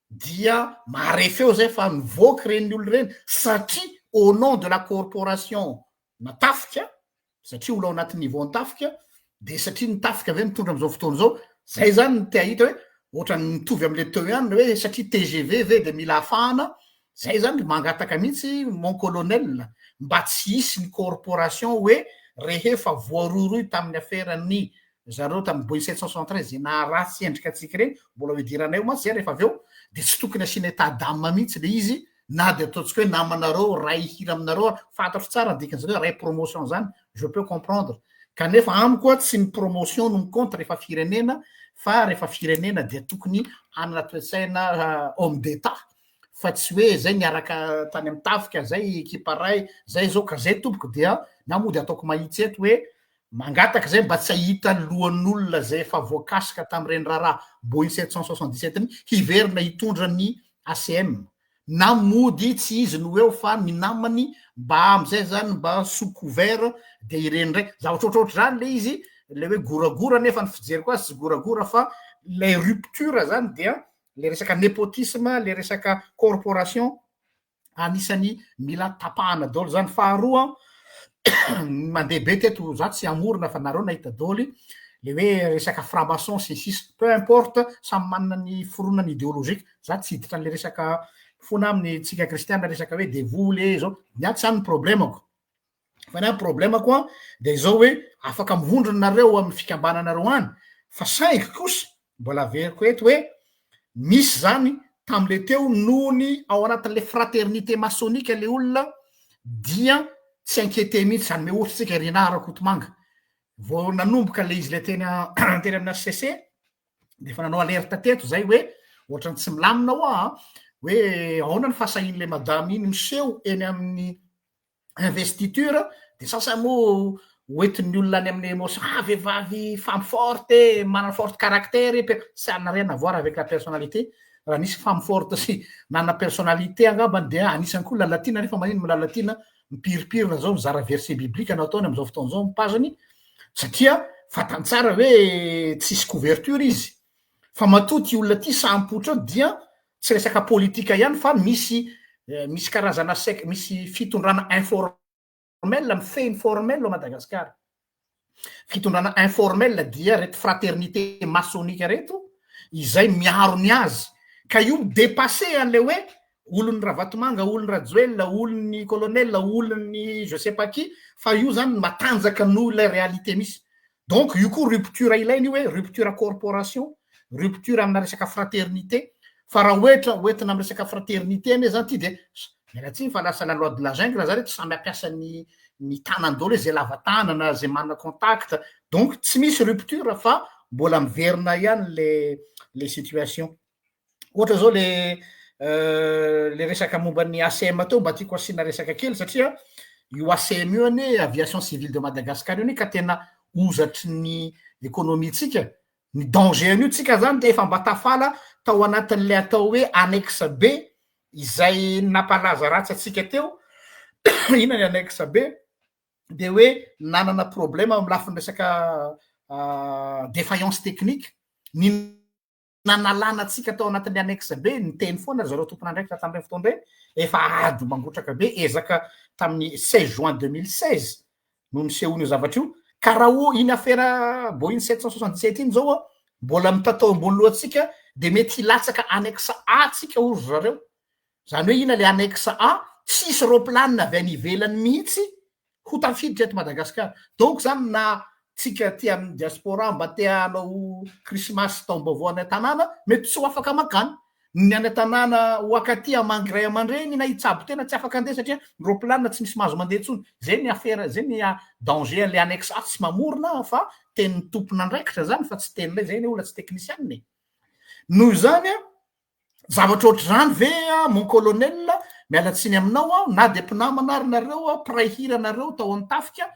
dia mahare feo zay fa nivoaka ireny olona ireny satria au nom de la corporation na tafika satria olona ao anatin'ny niveau an-tafika de satria ny tafika ve mitondra am'izao fotoana izao, zay zany no te hahita hoe ohatran'ny mitovy am'le teo ihany le hoe satria TGV ve de mila afahana, zay zany mangataka mihitsy mon colonel mba tsy hisy ny corporation hoe rehefa voarohirohy tamin'ny aferan'ny zareo tamin'ny Boeing 773 izay naharatsy endrika antsika ireny, mbola ho idiranay eo mantsy izay rehefa avy eo, dia tsy tokony asiana état d'âme mihitsy ilay izy na dia ataontsika hoe namanareo ray hira aminareo ary, fantatro tsara ny dikan'izany hoe ray promotion izany, je peux comprendre, kanefa amiko tsy ny promotion no mi-compte rehefa firenena fa rehefa firenena dia tokony hanana toe-tsaina homme d'état fa tsy hoe zay niaraka tany amin'ny tafika, zay ekipa ray, zay zao ka zay tompoko dia na mody ataoko mahitsy eto hoe Mangataka izay mba tsy hahita ny lohan'olona izay efa voakasika tamin'ireny raharaha Boeing 777 iny hiverina hitondra ny ACM. Na mody tsy izy no eo fa ny namany mba amin'izay zany mba sous couvert dia ireny indray. Zavatra ohatrohatr'izany ilay izy, ilay hoe goragora nefa ny fijeriko azy tsy goragora fa ilay rupture zany dia ilay resaka népotisme, ilay resaka corporation Anisany mila tapahana daholo zany. Faharoa mandeha be teto za tsy hamorona fa nareo nahita daholo le hoe resaka franc maçon sy ny sisa peu importe samy manana ny fironany ideologique za tsy hiditra an'le resaka fona amin'ny tsika kristiana resaka hoe devoly e zao ny ahy tsy any ny problemako fa ny ahy problemako an de izao hoe afaka mivondrona nareo amin'ny fikambananareo any fa saingy kosa Mbola averiko eto hoe misy zany tamle teo nohony ao anatin'le fraternité maçonnique le olona dia tsy inquiété mihitsy, hanome ohatra tsika Rinah Rakotomanga. Vao nanomboka le izy le teny teny amin'ny HCC de efa nanao alerte teto zay hoe ohatran'ny tsy milamina hoa an, hoe ahoana ny fahasahian'le madame iny miseho eny amin'ny investiture de sasany moa hoentin'ny olona any amin'ny émotion, ah vehivavy femme forte e, manana forte caractère e, ça n'a rien à voir avec la personnalité, raha nisy femme forte sy nanana personnalité angambany dia anisany koa Lalatiana nefa manino Lalatiana mipiripirina zao mizara verset biblique no ataony am'izao fotoana zao mipazany satria fantany tsara hoe tsisy couverture izy fa matoa ty olona ty sampotra eo dia tsy resaka politika ihany fa misy misy karazana sec misy fitondrana informel mifehy ny formel ao Madagasikara. Fitondrana informel dia reto fraternité maçonnique reto izay miaro ny azy ka io mi-dépasser an'le hoe olon'ny Ravatomanga, olon'ny Rajoelina, olon'ny colonel, olon'ny je sais pas qui fa io zany matanjaka noho ilay réalité misy. Donc io koa rupture ilaina io hoe rupture corporation, rupture amina resaka fraternité fa raha oetra hoentina amy resaka fraternité anie zany ty de miala tsiny fa lasa la loi de la jungle zany hoe tsy samy hampiasa ny ny tanany daholo hoe zay lava tanana, zay manana contact, donc tsy misy rupture fa mbola miverina ihany le situation. Ohatra zao le le resaka momba ny ACM teo mba tiako asiana resaka kely satria io ACM io anie, Aviation Civile de Madagascar io anie ka tena ozatry ny économie-tsika, ny danger an'io tsika zany de efa mba tafala tao anatin'le atao hoe annexe B izay nampalaza ratsy atsika teo. Ina ny annexe B? De hoe nanana problème amy lafiny resaka défaillance technique ny nanalana atsika tao anatin'ny annexe B. Ny teny foana zareo tompon'andraikitra tamin'ireny fotoana ireny, efa ady mangotraka be ezaka tamin'ny 16 juin 2016 no nisehoan'io zavatra io. Ka raha o iny affaire Boeing 767 iny zao a mbola mitatao ambony lohantsika de mety hilatsaka annexe A tsika ozy zareo. Zany hoe ina le annexe A? Tsisy roplanina avy any ivelany mihitsy ho tafiditra eto Madagasikara. Donc zany na tsika ty amin'ny diaspora mba te hanao krismasy taom-baovao any an-tanàna mety tsy ho afaka makany, ny any an-tanàna ho akaty hamangy ray aman-dreny na hitsabo tena tsy afaka andeha satria ny roplanina tsy misy mahazo mandeha intsony. Zay ny affaire, zay ny danger an'le annexe A. Tsy mamorona fa tenin'ny tompon'andraikitra zany fa tsy teninay zay ny olona tsy teknisianina e. Noho izany a zavatra ohatr'izany ve a mon colonel, miala tsiny aminao aho na de mpinamana ary nareo a mpiray hira nareo tao amin'ny tafika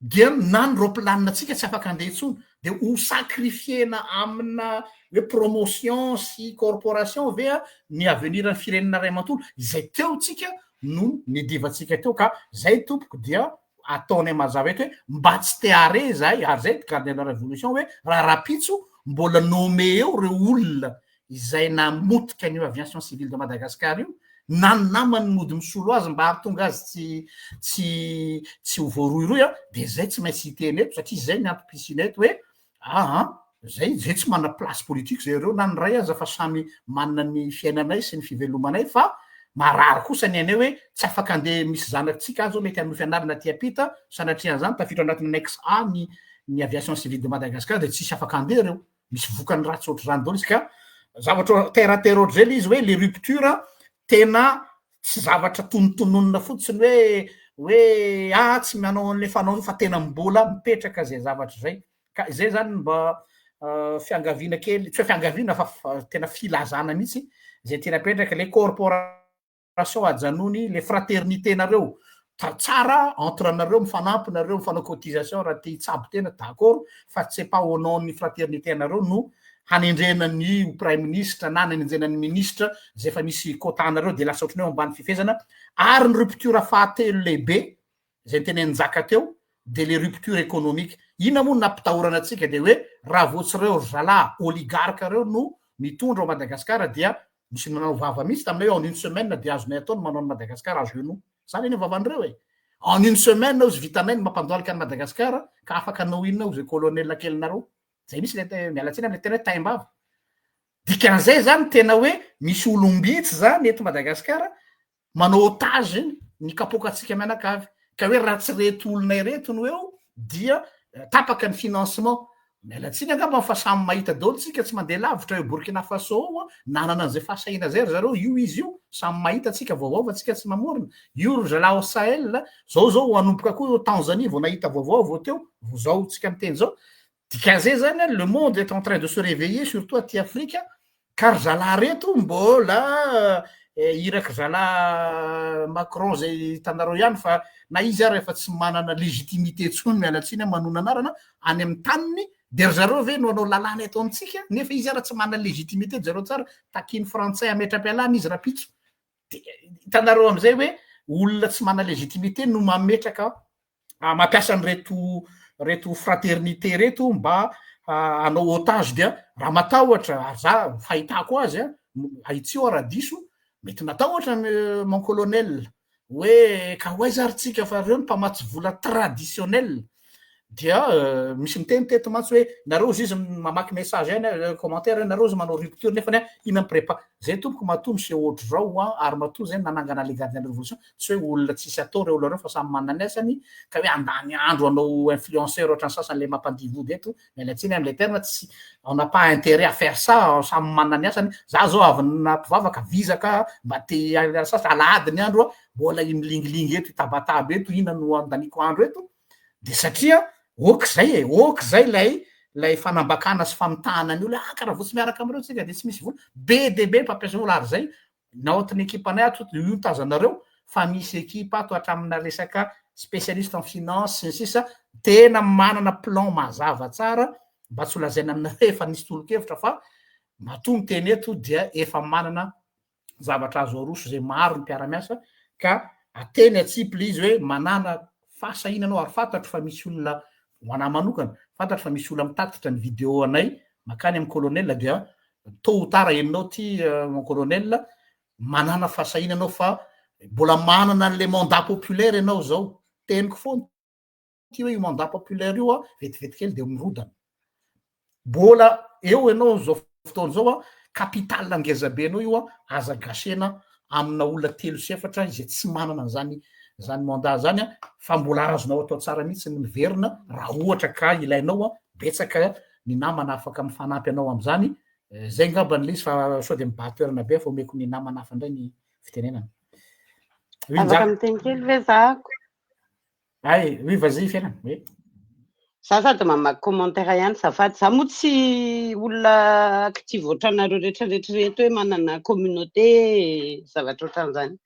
dia na ny roplanina tsika tsy afaka andeha intsony de ho sacrifiena amina hoe promotion sy corporation ve a ny avenir ny firenena ray manontolo izay teo tsika no nidivantsika teo? Ka zay tompoko dia ataonay mazava eto hoe mba tsy te are zay ary zay gardien de la révolution hoe raha rapitso mbola nommé eo reo olona izay namotika an'io Aviation Civile de Madagascar io na ny namany mody misolo azy mba hahatonga azy tsy ho voarohirohy a de zay tsy maintsy hiteny eto satria zay ny antom-pisiana eto hoe aa zay tsy manana place politique zay reo na ny ray aza fa samy manana ny fiainanay sy ny fivelomanay fa marary kosa ny anay hoe tsy afaka andeha misy zanatsika azy zao mety hanao fianarana aty ampita sanatrian'izany tafiditra anatin'ny annexe A ny Aviation Civile de Madagascar de tsisy afaka andeha reo. Misy vokany ratsy ohatr'izany daholo izy ka zavatra terre à terre ohatr'izay le izy hoe le rupture tena tsy zavatra tonotononina fotsiny hoe ah tsy manao an'le fanao io fa tena mbola mipetraka zay zavatra zay. Ka izay zany mba fiangaviana kely, tsy hoe fiangaviana fa tena filazana mihitsy zay tena apetraka le corporation ajanony le fraternité nareo tsara entre anareo mifanampy nareo mifanao cotisation raha te hitsabo tena, d'accord, fa c'est pas au nom ny fraternité anareo no hanendrena ny premier ministre na nanendrena ny ministre zay efa misy quota nareo de lasa ohatrany hoe ambany fifehezana. Ary ny rupture fahatelo lehibe zay nytenenjaka teo de le rupture économique. Ina moa nampitahorana atsika? De hoe raha vao tsy reo zalahy oligarque reo no mitondra ao Madagasikara dia misy nanao vava mihitsy taminay hoe en une semaine de azonay atao ny manao ny Madagasikara à genoux. Zany eny vavan'ireo e, en une semaine ozy vitanay ny mampandoalika any Madagasikara ka afaka anao inona ozy colonel kelinareo zay misy le miala tsiny amle tena hoe taimbava. Dikan'izay zany tena hoe misy olombitsy zany eto Madagasikara manao otage ny kapokatsika mianakavy ka hoe raha tsy reto olona ireto no eo dia tapaka ny financement. Miala tsiny angamba fa samy mahita daholo tsika tsy mandeha lavitra eo Burkina Faso ao a, nanana an'izay fahasahiana zay ry zareo, io izy io, samy mahita tsika vaovao fa tsika tsy mamorona, io ry zalahy ao Sahel, zao zao hanomboka koa eo Tanzanie vao nahita vaovao vao teo, vao zao tsika miteny zao, dikan'izay zany a, le monde est en train de se réveiller surtout aty Afrika, Ka ry zalahy reto mbola iraky zalahy Macron zay hitanareo ihany fa na izy ara efa tsy manana légitimité intsony miala tsiny aho manona anarana any amin'ny taniny de ry zareo ve no hanao lalàna eto amintsika nefa izy ara tsy manana légitimité jereo tsara takian'ny frantsay hametra-pialana izy rapitso de hitanareo amizay hoe olona tsy manana légitimité no mametraka mampiasa an'ireto reto fraternité reto mba hanao otage dia raha matahotra ary za fahitako azy a ahitsio aho raha diso mety natahotra mon colonel hoe ka ho aiza ary tsika fa reo ny mpamatsy vola traditionnel dia misy miteny teto mantsy hoe nareo izy mamaky message ihany commentaire nareo izy manao rupture nefany a ina mi-prépa zay tompoko matoa miseho ohatr'izao a ary matoa zay nanangana le gardien de révolution tsy hoe olona tsisy atao reo olona reo fa samy manana ny asany ka hoe andany andro anao influenceur ohatrany sasany le mampandihy vody eto miala tsiny am'le terme tsy on n'a pas intérêt à faire ça samy manana ny asany za zao avy nampivavaka vizaka mba te sasa alahady ny andro a mbola milingilingy eto itabataba eto ina no andaniko andro eto de satria ok zay e ok zay lay fanambakana sy famitahana ny olo ah karaha vo tsy miaraka amireo tsika de tsy misy vola be de be mpampiasa vola ary zay naotiny ekipanay ato io tazanareo fa misy ekipa ato hatramina resaka spécialiste en finance sy ny sisa tena manana plan mazava tsara mba tsy ho lazaina aminareo efa nisy tolo-kevitra fa matoa miteny eto dia efa manana zavatra azo aroso zay maro ny mpiara-miasa ka ateny atsipy le izy hoe manana fahasahiana anao ary fantatro fa misy olona ho anahy manokana fantatro fa misy olona mitatitra ny vidéo anay makany amy colonel dia tôt ou tard eninao ty mon colonel manana fahasahiana anao fa mbola manana an'le mandat populaire ianao zao teniko foana ty hoe io mandat populaire io a vetivety kely de mirodana mbola eo ianao zao fotoana zao a capital angezabe anao io a aza gasena amina olona telo sy efatra izay tsy manana an'zany zany mandat zany a fa mbola azonao atao tsara mihitsy ny miverina raha ohatra ka ilainao a betsaka ny namana afaka mifanampy anao am'zany zay ngambany le izy fa sao de mibaha toerana be fa omeko ny namana hafa indray ny fitenenana. Afaka miteny kely ve zako? Ay, oui, vas-y Fiainana, oui. Za sady mamaky commentaire ihany zafady. Za moa tsy olona active ohatranareo rehetrarehetra reto hoe manana communauté zavatra ohatran'izany.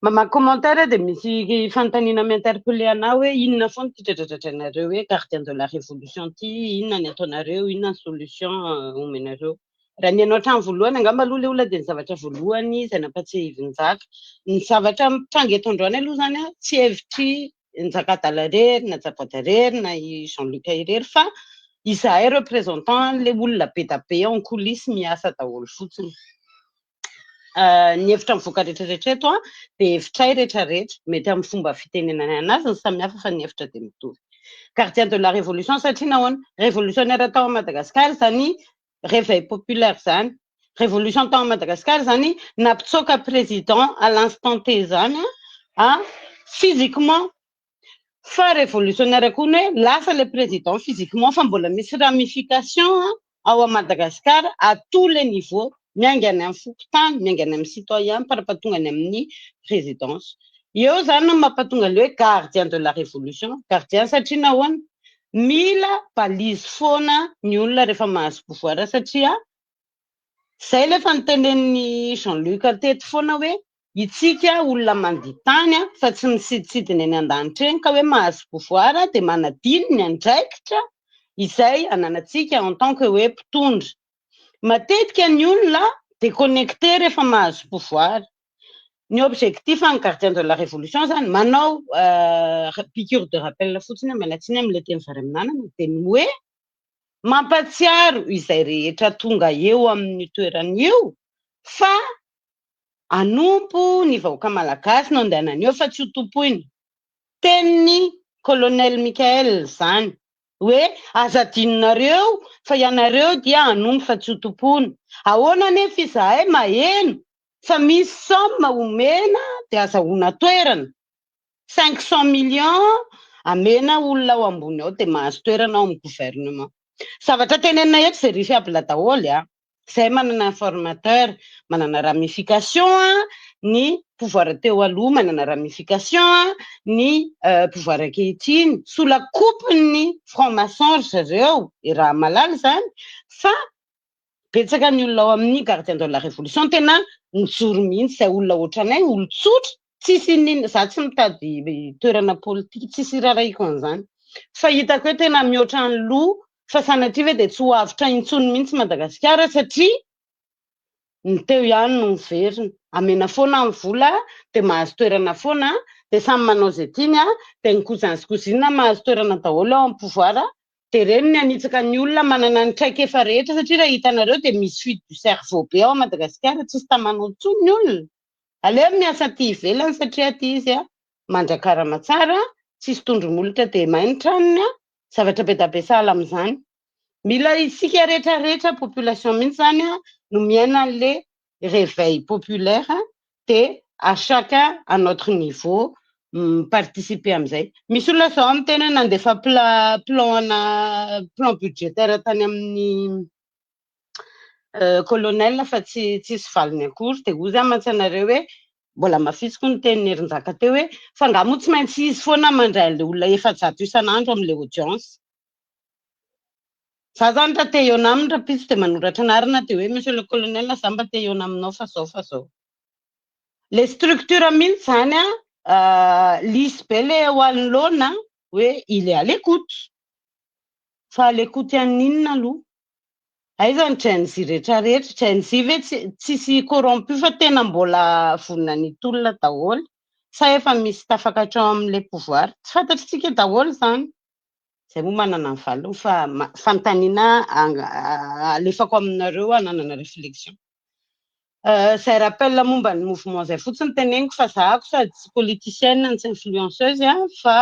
Mamaky commentaire de misy fanontaniana mi-interpeller anahy hoe inona foana ty dradradradrainareo hoe gardien de la révolution ty, inona ny ataonareo, inona ny solution omenareo. Raha ny anao hatramin'ny voalohany angamba aloha le olona de ny zavatra voalohany izay nampatsiahivy Njaka. Ny zavatra mitranga eto androany aloha zany a tsy hevitry Njaka adala irery na Jabada irery na i Jean-Luc irery fa izahay représentant le olona be da be en coulisse miasa daholo fotsiny. Ny hevitra mivoaka rehetrarehetra eto a de hevitray rehetrarehetra mety amin'ny fomba fitenenana anazy ny samihafa fa ny hevitra de mitovy. Gardien de la révolution satria nahoana? Révolutionnaire tao Madagasikara zany réveil populaire zany. Révolution tao Madagasikara zany nampitsoaka président à l'instant T zany a physiquement fa révolutionnaire koa ny hoe lasa le président physiquement fa mbola misy ramification ao à Madagasikara à tous les niveaux miainga any amin'ny fokontany miainga any amin'ny citoyen parapatonga any amin'ny présidence. Eo zany no mampatonga le hoe gardien de la révolution gardien satria nahoana mila balise foana ny olona rehefa mahazo pouvoir satria zay le efa nitenen'ny Jean-Luc teto foana hoe itsika olona mandia tany a fa tsy misiditsidina eny an-danitra eny ka hoe mahazo pouvoir de manadino ny andraikitra izay ananantsika en tant que hoe mpitondra. Matetika ny olona déconnecté rehefa mahazo pouvoir. Ny objectif ny gardien de la révolution zany manao piqûre de rappel fotsiny miala tsiny amin'ilay teny vary amin'anana de ny hoe mampatsiaro izay rehetra tonga eo amin'ny toerana io fa anompo ny vahoaka malagasy no andehanany eo fa tsy ho tompoina. Tenin'ny colonel Michael zany hoe aza adinonareo fa ianareo dia hanompo fa tsy ho tompoina. Ahoana nefa izahay maheno fa misy somme omena de azahoana toerana 500 millions amena olona ao ambony ao de mahazo toerana ao amin'ny gouvernement. Zavatra tenenina eto vérifiable daholo a. Izay manana informateur, manana ramification a, ny pouvoir teo aloha manana ramification a, ny pouvoir ankehitriny sous la coupe ny franc-maçon ry zareo, i raha malala izany fa betsaka ny olona ao amin'ny gardien de la révolution tena nijoro mihitsy izay olona ohatranay, olon-tsotra, tsisy n'inona, za tsy mitady toerana politika, tsisy irarahiko an'izany fa hitako hoe tena mihoatra ny loha fa sanatria ve dia tsy ho avotra intsony mihitsy Madagasikara satria ny teo ihany no miverina, amena foana ny vola dia mahazo toerana foana dia samy manao izay tiany a, dia ny cousin sy cousine mahazo toerana daholo ao amin'ny pouvoir, dia ireny ny hanitsaka ny olona manana ny traikefa rehetra satria raha hitanareo dia misy fuite du cerveau be ao Madagasikara, tsisy tamanao intsony ny olona, aleo miasa aty ivelany satria aty izy a mandrakarama tsara, tsisy tondro-molotra dia may ny tranony a, zavatra be dia be sahala amin'izany. Mila isika rehetrarehetra population mihitsy zany a no miaina an'le réveil populaire dia à chacun à notre niveau mi-participer amin'izay. Misy olona zao miteny hoe nandefa plan ana plan budgétaire tany amin'ny colonel fa tsy tsisy valiny akory dia hoy za mantsy anareo hoe mbola mafisiko ny tenin'ny herinjaka teo hoe fa nga moa tsy maintsy izy foana mandray an'ilay olona 400 isan'andro amin'ilay audience. Za zany raha te hihaona aminy rahampitso dia manoratra anarana dia hoe monsieur le colonel za mba te hihaona aminao fa zao fa zao. Le structure mihitsy zany a lisy be le eo anoloana hoe il est à l'écoute. Fa à l'écoute an'inona aloha? Aiza ny Gen Z rehetrarehetra? Gen Z ve tsy tsisy corrompu fa tena mbola vonona ny tolona daholo sa efa misy tafakatra ao amin'ilay pouvoir? Tsy fantatritsika daholo izany. Izay moa manana ny valiny fa fanontaniana alefako aminareo hananana réflexion. Izay rappel momba ny mouvement izay fotsiny teneniko fa zahako sady tsy politicienne no tsy influenceuse a fa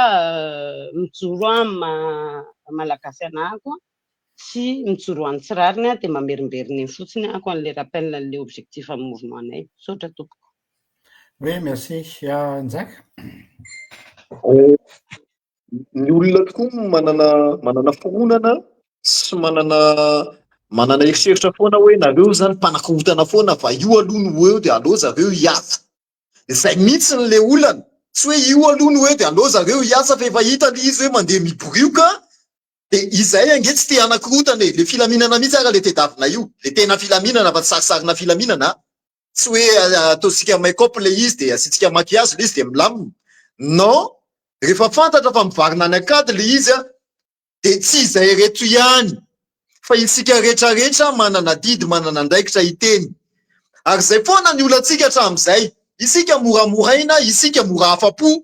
mijoro amin'ny maha malagasy anahako sy mijoro ho an'ny tsy rariny dia mamerimberina eny fotsiny ahako an'ilay rappel an'ilay objectif amin'ny mouvement anay. Misaotra tompoko. Oui, merci. Njaka. Ny olona tokoa manana fironana sy manana eritreritra foana hoe nareo zany mpanakorontana foana fa io aloha no eo dia aleo zareo hiasa. Izay mihitsy ny le olana. Tsy hoe io aloha no eo dia aleo zareo hiasa fa efa hita le izy hoe mandeha miborioka dia izay ange tsy te hanakorontana e. Le filaminana mihitsy ara le tedavina io. Le tena filaminana fa tsy sarisarina filaminana. Tsy hoe ataontsika make-up le izy dia asiantsika maquillage le izy dia milamina. Non, rehefa fantatra fa mivarina any an-kady le izy a dia tsy izay reto ihany fa isika rehetrarehetra manana adidy, manana andraikitra hiteny. Ary izay foana ny olantsika hatramin'izay. Isika moramoraina, isika mora afa-po.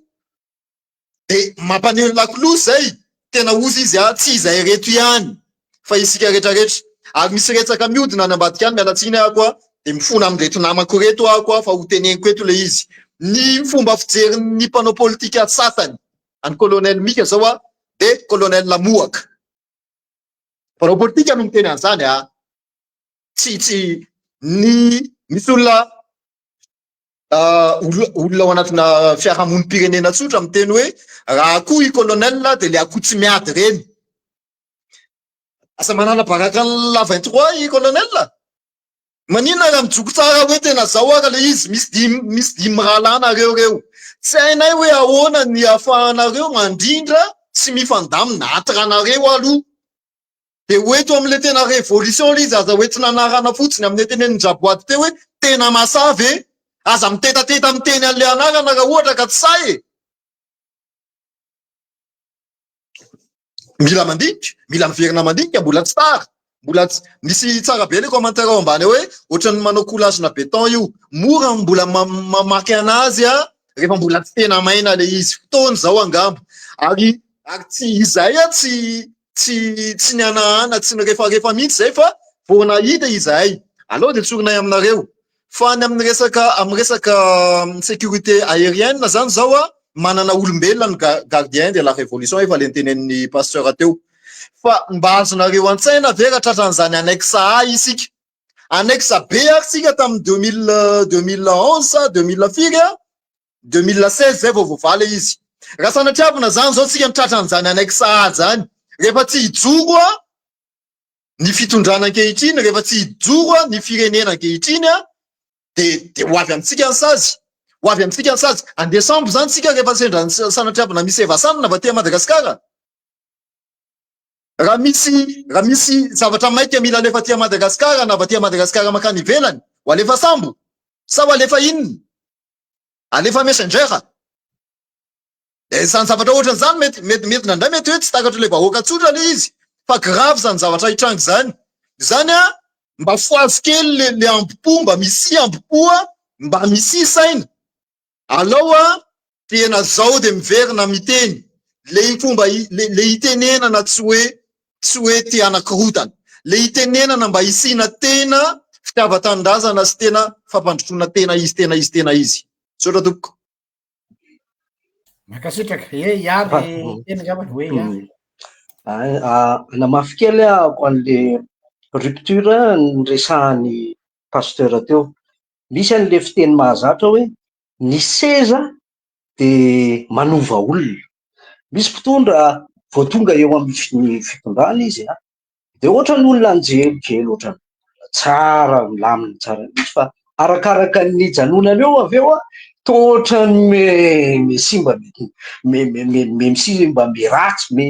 Dia mampaneno lakolosy izay, tena ozy izy a, tsy izay reto ihany fa isika rehetrarehetra. Ary misy resaka miodina any ambadika any, miala tsiny aho koa, dia mifona amin'ireto namako ireto aho koa fa ho teneniko eto ilay izy. Ny fomba fijerin'ny mpanao politika sasany an'i colonel Mika zao a, dia colonel Mohaka. Mpanao politika no miteny an'izany a. Tsy tsy ny misy olona olona ao anatina fiarahamonim-pirenena tsotra miteny hoe raha akoho i colonel dia le akoho tsy miady ireny. Asa manala baraka ny la 23 i colonel? Maninona raha mijoko tsara hoe tena zao ara le izy, misy dimy misy dimy rahalahy nareo reo. Tsy hainay hoe ahoana ny ahafahanareo mandrindra sy mifandamina entre anareo aloha. Dia ho eto amin'ilay tena révolution ilay izy, aza hoentina anarana fotsiny amin'ilay tenenin'i Jaboady teo hoe tena masaha ve? Aza mitetateta miteny an'ilay anarana raha ohatra ka tsy sahy e! Mila mandinika, mila miverina mandinika, mbola tsy tara, mbola tsy misy tsara be ilay commentaire ao ambany ao hoe ohatran'ny manao coulage-na béton io, mora ny mbola mamaky anazy rehefa mbola tsy tena maina ilay izy, fotoana izao angamba, ary ary tsy izay tsy tsy tsy nihanahana, tsy nirefarefa mihitsy izay fa vao nahita izahay. Aleo dia tsorinay aminareo fa ny amin'ny resaka amin'ny resaka sécurité aérienne zany zao a, manana olombelona ny gardien de la révolution efa le nitenenin'ny pasteur teo. Fa mba azonareo an-tsaina ve raha tratran'izany annexe A isika? Annexe B ary tsika tamin'ny 2000 2011 sa 2000 firy a? 2016 zay vao voavaly izy. Raha sanatriavina zany zao tsika ny tratran'izany annexe A zany, rehefa tsy hijoro a. ny fitondrana ankehitriny, rehefa tsy hijoro ny firenena ankehitriny dia dia ho avy amintsika ny sazy. Ho avy amintsika ny sazy. Andeha sambo izany tsika rehefa sendra sanatriavina misy Evasanina avy aty Madagasikara. Raha misy raha misy zavatra maika mila alefa aty Madagasikara na avy aty Madagasikara mankany ivelany, ho alefa sambo sa ho alefa inona? Alefa messenger? Dia izany zavatra ohatran'izany mety mety mety indraindray mety hoe tsy takatr'ilay vahoaka tsotra ilay izy fa grave izany zavatra hitranga izany. Izany an, mba fohazo kely le le ambo-po, mba misia ambo-po an, mba misia saina. Alao an, tena zao dia miverina miteny, le fomba le le itenenana tsy hoe tsy hoe te hanakorontana, le itenenana mba hisiana tena fitiavan-tanindrazana sy tena fampandrosoana tena izy tena izy tena izy. Misaotra tompoko. Mankasitraka. E hiary teny angambany hoe hiary. Hanamafy kely aho an'le rupture niresahan'ny pasteur teo. Misy an'le fiteny mahazatra hoe ny seza dia manova olona. Misy mpitondra vao tonga eo amin'ny fitondrana izy an, Dia ohatran'ny olona nijery ohatran'ny tsara, milamina tsara mihitsy fa arakaraka ny nijanonany eo avy eo an, toa ohatran'ny me simba me me me me simba me ratsy me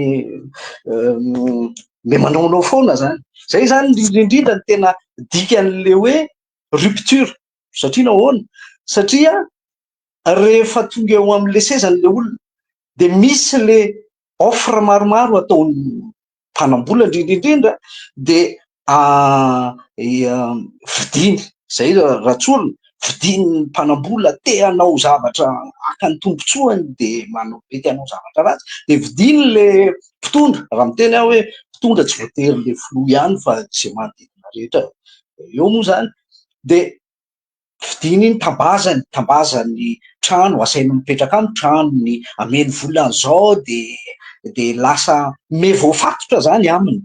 me manaonao foana zany. Zay zany indrindra indrindra ny tena dikan'le hoe rupture satria nahoana? Satria rehefa tonga eo amin'le sezany le olona dia misy le offre maromaro ataon'ny mpanam-bola indrindra indrindra dia vidiany, izay raha tsorina, vidian'ny mpanam-bola te hanao zavatra haka ny tombontsoany dia manao mety hanao zavatra ratsy dia vidiany ilay mpitondra, raha miteny aho hoe mpitondra tsy voatery ilay filoha ihany fa izay manodidina rehetra eo moa izany dia Vidiany iny tambazany, tambazany trano, asainy mipetraka any tranony, ameny vola an'izao de de lasa me voafatotra zany aminy.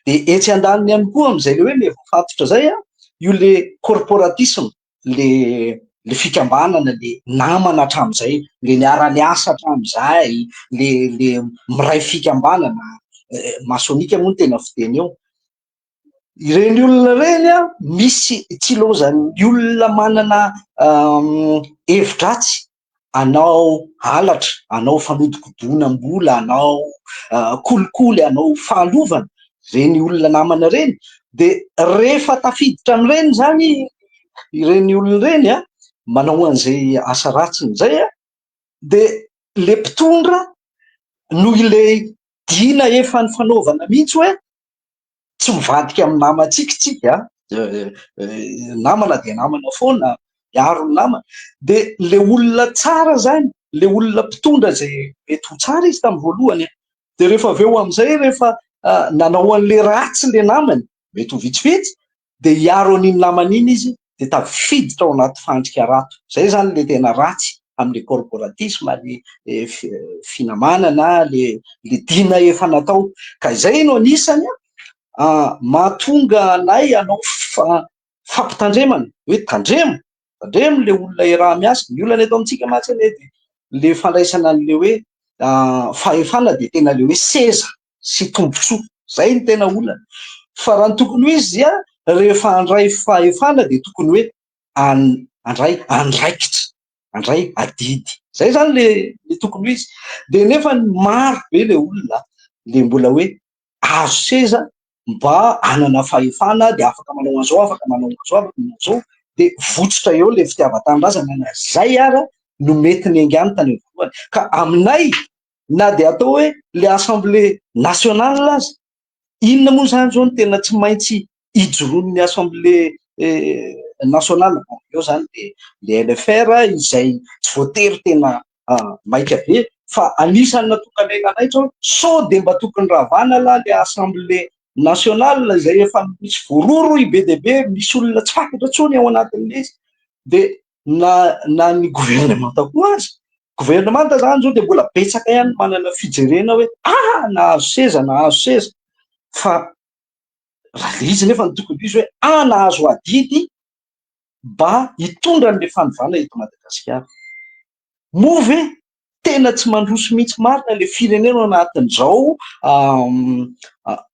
De etsy andaniny ihany koa amin'izay le hoe me voafatotra zay an, io le corporatisme, le le fikambanana, le namana hatramin'izay, le niara-niasa hatramin'izay, le le miray fikambanana, masonika moa no tena fiteny eo. Ireny olona ireny an, misy tsy ilaozan'ny olona manana hevi-dratsy hanao halatra, hanao fanodikodonam-bola, hanao kolikoly, hanao fahalovana, ireny olona namana ireny dia rehefa tafiditra amin'ireny izany ireny olona ireny an, manao an'izay asa ratsiny izay an, dia ilay mpitondra noho ilay dina efa nifanaovana mihitsy hoe tsy mivadika amin'ny namantsika isika, namana dia namana foana, miaro ny namana, dia ilay olona tsara izany, ilay olona mpitondra izay mety ho tsara izy tamin'ny voalohany an, dia rehefa avy eo amin'izay rehefa nanao an'ilay ratsy ilay namany, mety ho vitsivitsy, dia hiaro an'iny namany iny izy dia tafiditra ao anaty fandrika rato. Izay izany ilay tena ratsy amin'ilay corporatisme, ilay finamanana, ilay dina efa natao. Ka izay no anisany mahatonga anay hanao fampitandremana hoe tandremo, tandremo ilay olona iaraha-miasa. Ny olana eto amintsika mantsy anie dia ilay fandraisana an'ilay hoe fahefana dia tena ilay hoe seza sy tombontsoa. Izay no tena olana. Fa raha ny tokony ho izy dia rehefa handray fahefana dia tokony hoe handray andraikitra, handray adidy. Izay izany le le tokony ho izy. Dia nefa maro be le olona le mbola hoe azo seza mba hanana fahefana dia afaka manao an'izao, afaka manao an'izao, afaka manao an'izao, dia votsotra eo le fitiavan-tanindrazana na izay ara no mety niaingàny tany am-boalohany. Ka aminay na dia atao hoe le assemblée nationale aza, inona moa izany izao no tena tsy maintsy ijoroan'ny assemblée nationale, bon eo izany dia le LFR izay tsy voatery tena maika be fa anisan'ny nahatonga anay nanaitra hoe sao dia mba tokony ravana lah le assemblée nationale izay efa misy voarohirohy be dia be, misy olona tsy fantatra intsony ao anatin'ilay izy, dia na na ny governemanta koa aza, governemanta zany zao dia mbola betsaka ihany manana fijerena hoe ah nahazo seza nahazo seza fa raha le izy nefa ny tokony ho izy hoe ah nahazo adidy mba hitondra an'le fanovana eto Madagasikara. Moa ve tena tsy mandroso mihitsy marina le firenena ao anatin'izao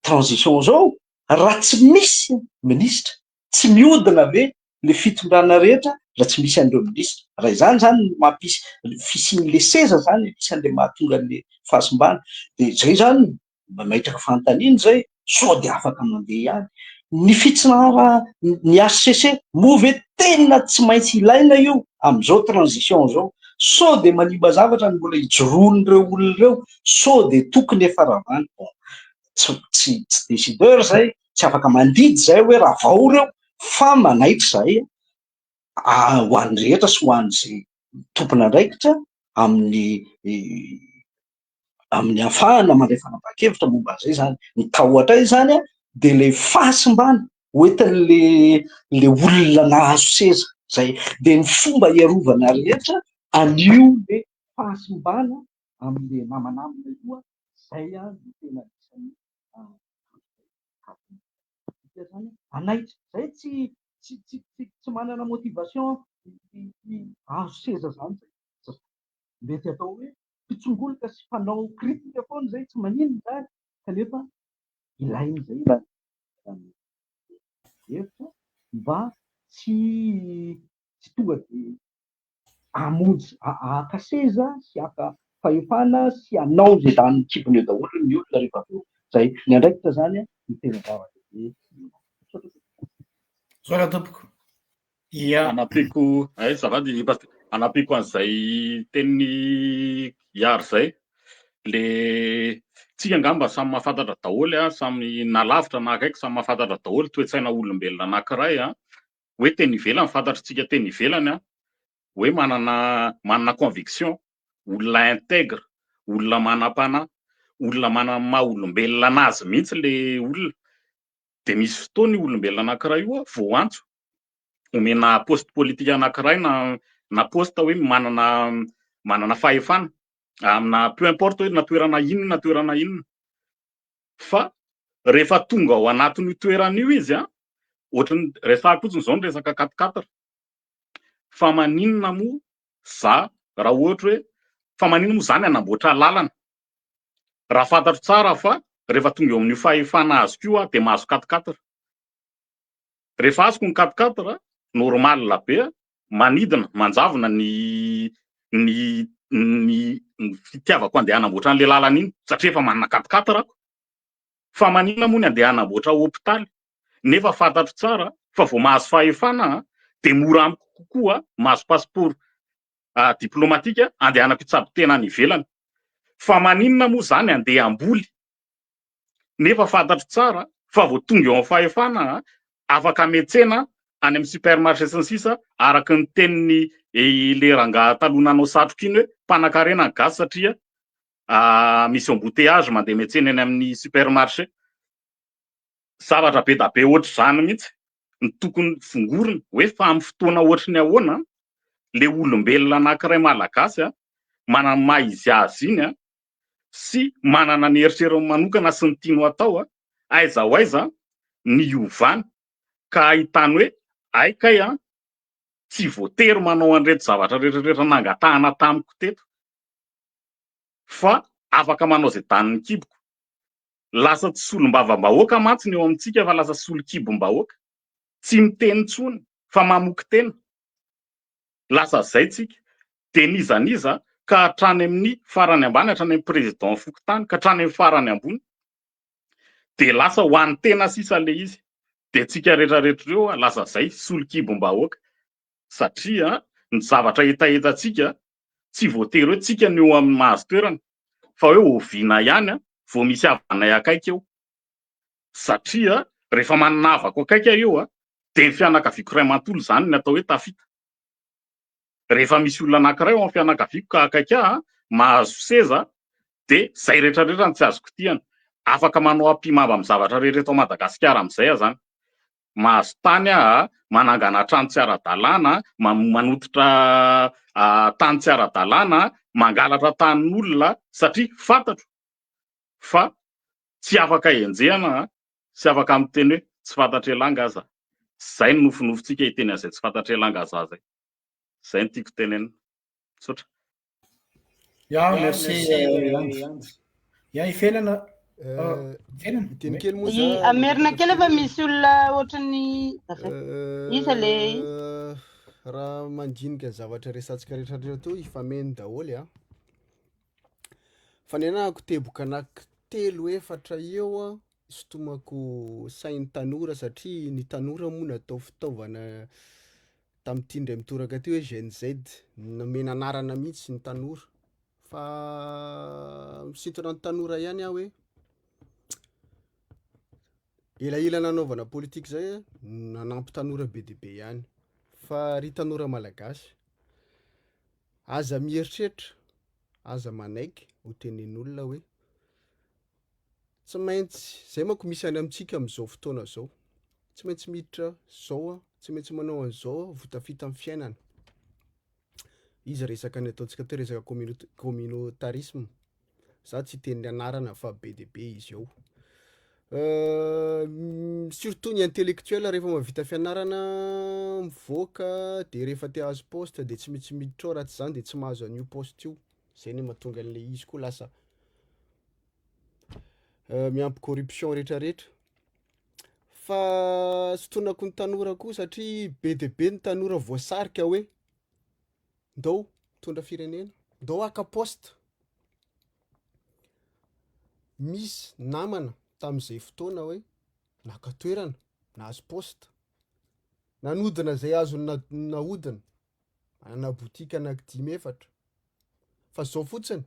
transition zao? Raha tsy misy minisitra, tsy mihodina ve le fitondrana rehetra raha tsy misy an'ireo minisitra? Raha izany zany no mampisy fisian'le seza zany anisan'le mahatonga an'le fahasimbana. De zay zany mametraka fanontaniana zay sao de afaka mandeha ihany. Ny fitsarana ny HCC moa ve tena tsy maintsy ilaina io amin'izao transition izao? Sao de manimba zavatra ny mbola ijoroan'ireo olona ireo? Sao de tokony efa ravana? Bon, tsy tsy tsy décideur zay, tsy afaka mandidy zay hoe ravao ireo fa manaitra zahay ho an'ny rehetra sy ho an'izay tompon'andraikitra amin'ny amin'ny ahafahana mandray fanapahan-kevitra momba an'izay izany. Ny tahotra izany dia ilay fahasimbana hoentin'le le olona nahazo seza izay. Dia ny fomba hiarovana rehetra an'io le fahasimbana amin'le namanamana io, izay no tena anisan'ny zany hanaitra. Zay tsy tsy tsy tsy manana motivation hahazo seza zany zay. Mety atao hoe mpitsongoloka sy mpanao critique foana izay, tsy maninona izany kanefa ilaina izay raha ny hevitra mba tsy tsy tonga dia hamonjy haka seza sy haka fahefana sy hanao izay danin'ny kibony eo daholo ny olona rehefa avy eo. Izay ny andraikitra izany no tena zava-dehibe. Misaotra tompoko. Ia. Anampiako, ay azafady Pasteur, anampiako an'izay tenin'i Ihary izay, le tsika angamba samy mahafantatra daholo an, samy na lavitra na akaiky samy mahafantatra daholo toe-tsaina olombelona anankiray an, hoe teny ivelany fantatritsika teny ivelany an, hoe manana manana conviction, olona intègre, olona manam-panahy, olona manana ny maha olombelona anazy mihitsy le olona, dia misy fotoana io olombelona anankiray io voaantso omena poste politique anankiray na na poste hoe manana manana fahefana amina peu importe hoe na toerana inona na toerana inona fa rehefa tonga ao anatin'io toerana io izy an ohatran'ny resahako fotsiny izao ny resaka quatre quatre fa maninona moa za raha ohatra hoe fa maninona moa za ny hanamboatra lalana raha fantatro tsara fa rehefa tonga eo amin'io fahefana azoko io aho dia mahazo quatre quatre rehefa azoko ny quatre quatre normal be manidina manjavona ny ny ny ny fitiavako andeha hanamboatra an'ilay lalana iny satria efa manana quatre quatre aho fa maninona moa ny andeha hanamboatra hopitaly nefa fantatro tsara fa vao mahazo fahefana dia mora amiko kokoa mahazo passeport diplomatika andehanako hitsabo tena any ivelany. Fa maninona moa zany andeha hamboly nefa fantatro tsara fa vao tonga eo amin'ny fahefana afaka miantsena any amin'ny supermarché sy ny sisa araka ny tenin'ny le rangahy taloha nanao satroka iny hoe mpanankarena ny gasy satria misy embouteillage mandeha miantsena eny amin'ny supermarché. Zavatra be da be ohatr'izany mihitsy no tokony fongorina hoe fa amin'ny fotoana ohatry ny ahoana le olombelona anankiray malagasy manana ny maha izy azy iny sy manana ny eritreriny manokana sy ny tiany ho atao aiza ho aiza ny hiovany ka ahitany hoe ay kay an tsy voatery manao an'ireto zavatra rehetra rehetra nangatahana tamiko teto fa afaka manao izay danin'ny kiboko. Lasa tsy solombavambahoaka mantsy ny eo amintsika fa lasa solokibom-bahoaka. Tsy miteny intsony fa mamoky tena. Lasa zay tsika. Dia n'iza n'iza ka hatrany amin'ny farany ambany, hatrany amin'ny président fokontany ka hatrany amin'ny farany ambony. Dia lasa ho an'ny tena sisa ilay izy. Dia tsika rehetrarehetra ireo lasa zay, solokibom-bahoaka. Satria ny zavatra hetahetantsika tsy voatery hoe tsika no eo amin'ny mahazo toerana fa hoe oviana ihany vao misy havanay akaiky eo satria rehefa manana havako akaiky aho eo dia ny fianakaviako iray manontolo izany ny atao hoe tafita. Rehefa misy olona anankiray ao amin'ny fianakaviako ka akaiky ahy mahazo seza dia izay rehetra rehetra no tsy azo kitihana. Afaka manao ampihimamba amin'ny zavatra rehetra eto Madagasikara amin'izay aho izany. Mahazo tany aho, manangana trano tsy ara-dalàna, manototra tany tsy ara-dalàna, mangalatra tanin'olona satria fantatro fa tsy afaka enjehana sy afaka miteny hoe tsy fantatr'elah ngaza. Zay ny nofinofintsika hiteny an'izay tsy fantatr'elah ngaza zay. Zay no tiako tenenina. Misaotra. Ya, merci Andry. Ya, Ifelana. Miteny kely moa za. Amerina kely fa misy olona ohatran'ny iza le izy? Raha mandinika ny zavatra resahantsika rehetrarehetra teo hifameno daholo a. Fa ny anahako teboka anaky telo efatra eo a, isintomako sain'ny tanora satria ny tanora moa natao fitaovana tamin'ity indray mitoraka ty hoe Gen Z, nomena anarana mihitsy ny tanora. Fa misintona ny tanora ihany aho hoe elaela nanaovana politika zay a, nanampy tanora be dia be ihany. Fa ry tanora malagasy, aza mieritreritra, aza manaiky ho tenenin'olona hoe tsy maintsy, zay manko misy any amintsika am'zao fotoana zao, tsy maintsy miditra zao aho, tsy maintsy manao an'zao aho vao tafita amin'ny fiainana. Izy resaka ny ataontsika teo resaka communaut- communautarisme, za tsy hiteny ny anarana fa be de be izy ao. Surtout ny intellectuel rehefa mahavita fianarana mivoaka de rehefa te hahazo poste de tsy maintsy miditra ao raha tsy zany de tsy mahazo an'io poste io, zay no mahatonga an'le izy koa lasa miampy corruption retraretra. Fa sintonako ny tanora koa satria be de be ny tanora voasarika hoe ndao hitondra firenena, ndao haka poste. Misy namana tam'zay fotoana hoe naka toerana, nahazo poste, nanodina zay azony na- nahodina, manana boutique anaky dimy efatra, fa zao fotsiny,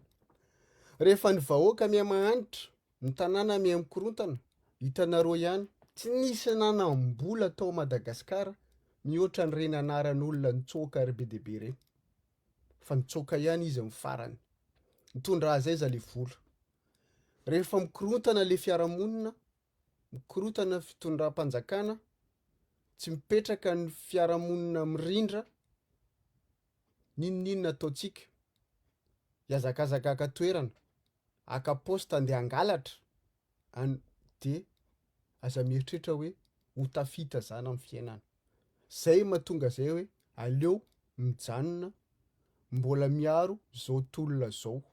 rehefa ny vahoaka miha-mahantra, ny tanàna miha-mikorontana, hitanareo ihany, tsy nisy nanam-bola tao Madagasikara mihoatra an'ireny anaran'olona nitsoaka ry be dia be ireny, fa nitsoaka ihany izy amin'ny farany, nitondra azy aiza le vola? Rehefa mikorontana le fiarahamonina, mikorontana ny fitondram-panjakana, tsy mipetraka ny fiarahamonina mirindra, n'inon'inona ataontsika, hihazakazaka haka toerana, haka poste andeha hangalatra an- de aza mieritreritra hoe ho tafita zany amin'ny fiainana, zay mahatonga zay hoe aleo mijanona mbola miaro zao tolona zao,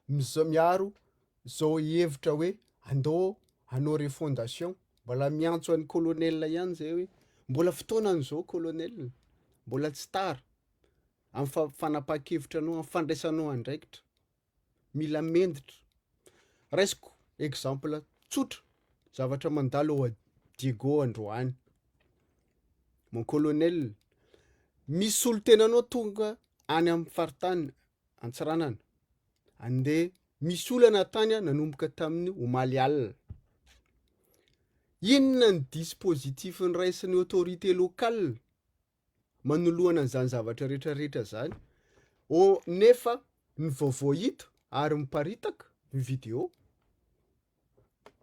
miza- miaro zao hevitra hoe andao hanao refondation, mbola miantso an'i colonel ihany zay hoe mbola fotoanan'izao colonel, mbola tsy tara amin'ny fa- fanapahan-kevitra anao, amin'ny fandraisanao andraikitra, mila mendrika. Raisiko exemple tsotra, zavatra mandalo ao Diego androany, mon colonel, misy solontenanao tonga any amin'ny faritany Antsiranana, andeha misy olana tany nanomboka tamin'ny omaly alina. Inona ny dispositif noraisin'ny autorité locale manoloana an'izany zavatra rehetrarehetra zany? Ô nefa ny vaovao hita ary miparitaka ny video,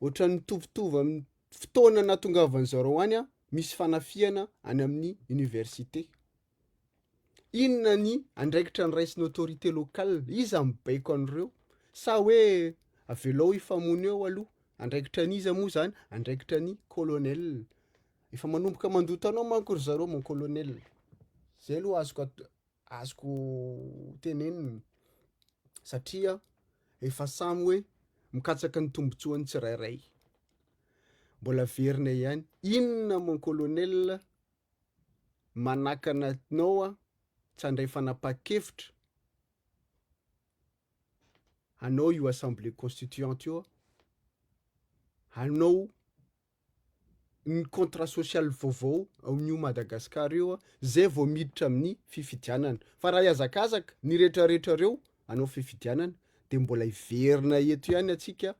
ohatran'ny mitovitovy amin'ny fotoana nahatongavan'ny zareo any misy fanafihana any amin'ny université. Inona ny andraikitra noraisin'ny autorité locale? Iza mibaiko an'ireo? Sa hoe avelao hifamono eo aloha? Andraikitra an'iza moa zany? Andraikitra ny colonel. Efa manomboka mandoto anao manko ry zareo mon colonel. Zay aloha azoko at- azoko tenenina satria efa samy hoe mikatsaka ny tombontsoan'ny tsirairay. Mbola averina ihany, inona mon colonel manakana anao tsy handray fanapahan-kevitra hanao io assemblée constituante io, hanao ny contrat social vaovao ao amin'io Madagasikara io zay vao miditra amin'ny fifidianana, fa raha hihazakazaka ny retraretra reo hanao fifidianana de mbola hiverina eto ihany atsika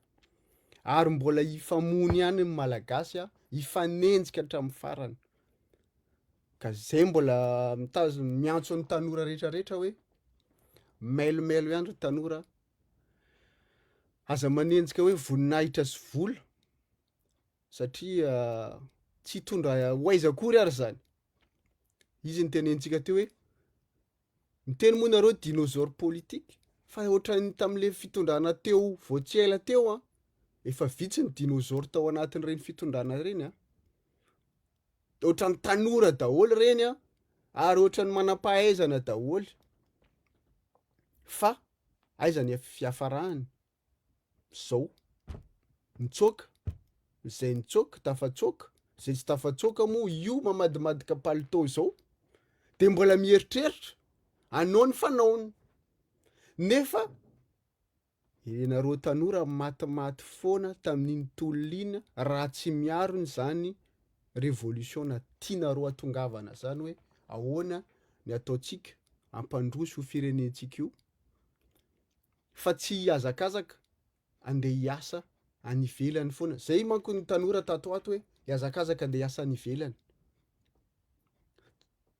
ary mbola hifamono ihany ny Malagasy a, hifanenjika hatramin'ny farany, ka zay mbola mitazona miantso ny tanora retraretra hoe mailomailo ihany ry tanora, aza manenjika hoe voninahitra sy vola satria tsy hitondra ho aiza akory ary zany, izy nitenenitsika teo hoe miteny moa nareo dinosaure politique fa ohatran'ny tam'le fitondrana teo vao tsy ela teo an, efa vitsy ny dinosaure tao anatin'ireny fitondrana ireny an, de ohatran'ny tanora daholo ireny an, ary ohatran'ny manam-pahaizana daholo fa aiza ny fiafarany? Zao, nitsoaka, zay nitsoaka tafatsoaka, zay tsy tafatsoaka moa io mamadimadika palitao zao de mbola mieritreritra hanao ny fanaony nefa ianareo tanora matimaty foana tamin'iny tolona iny raha tsy miaro ny zany révolution tianareo atongavana zany hoe ahoana ny ataontsika hampandroso io firenentsika io fa tsy hihazakazaka andeha hiasa any ivelany foana, zay manko ny tanora tato ato hoe hihazakazaka andeha hiasa any ivelany,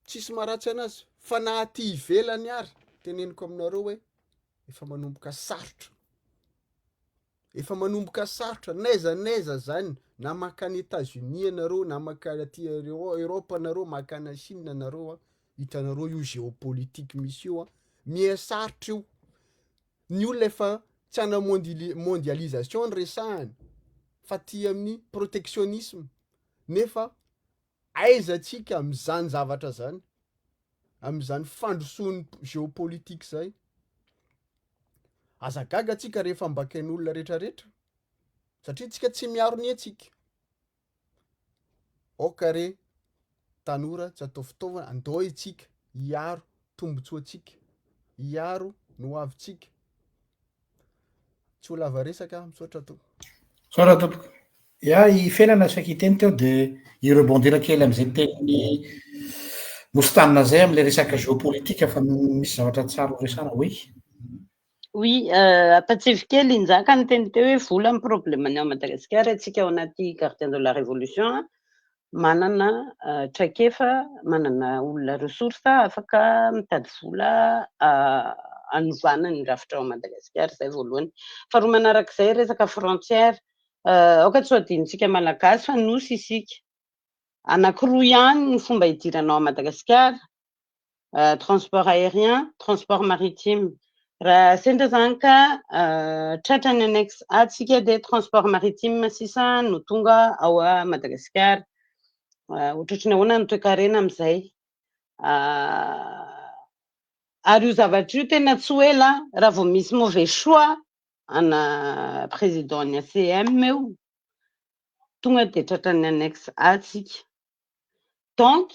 tsisy maharatsy anazy fa na aty ivelany ary teneniko aminareo hoe efa manomboka sarotra, efa manomboka sarotra n'aiza n'aiza zany na makany Etats Unis ianareo na makany aty Europe anareo makany any Chine anareo an, hitanareo io géopolitique misy io an, miha sarotra io, ny olona efa tsy ana mondili- mondialisation no resahany fa aty amin'ny protectionnisme nefa aiza tsika am'zany zavatra zany, am'zany fandrosoan'ny géopolitique zay, aza gaga atsika rehefa ambakain'olona rehetrarehetra satria tsika tsy miaro ny antsika, aoka re tanora tsy atao fitaovana, andao itsika hiaro tombotsoantsika, hiaro ny ho avintsika, tsy ho lava resaka aho, misaotra tompoko. Misaotra tompoko. Ya, i Felana saika hiteny teo de hi-rebondir kely am'izay tenin'i Mostana zay am'le resaka géopolitique fa misy zavatra tsara ho resahana, oui. Oui, ampatsivo kely Njaka niteny teo hoe vola ny problème-ny ao Madagasikara, antsika ao anaty gardien de la révolution manana traikefa, manana olona ressource afaka mitady vola hanovana ny rafitra ao Madagasikara, izay voalohany. Faharoa manarak'izay resaka frontière, aoka tsy ho adinontsika malagasy fa nosy isika. Anankiroa ihany ny fomba hidirana ao Madagasikara, transport aérien, transport maritime. Raha sendra zany ka tratra ny annexe A tsika dia transport maritime sisa no tonga ao Madagasikara. Ohatrohatry ny ahoana ny toekarena amin'izay. Ary io zavatra io tena tsy ho ela raha vao misy mauvais choix ana président ny ACM eo, tonga dia tratran'ny annexe A tsika. Donc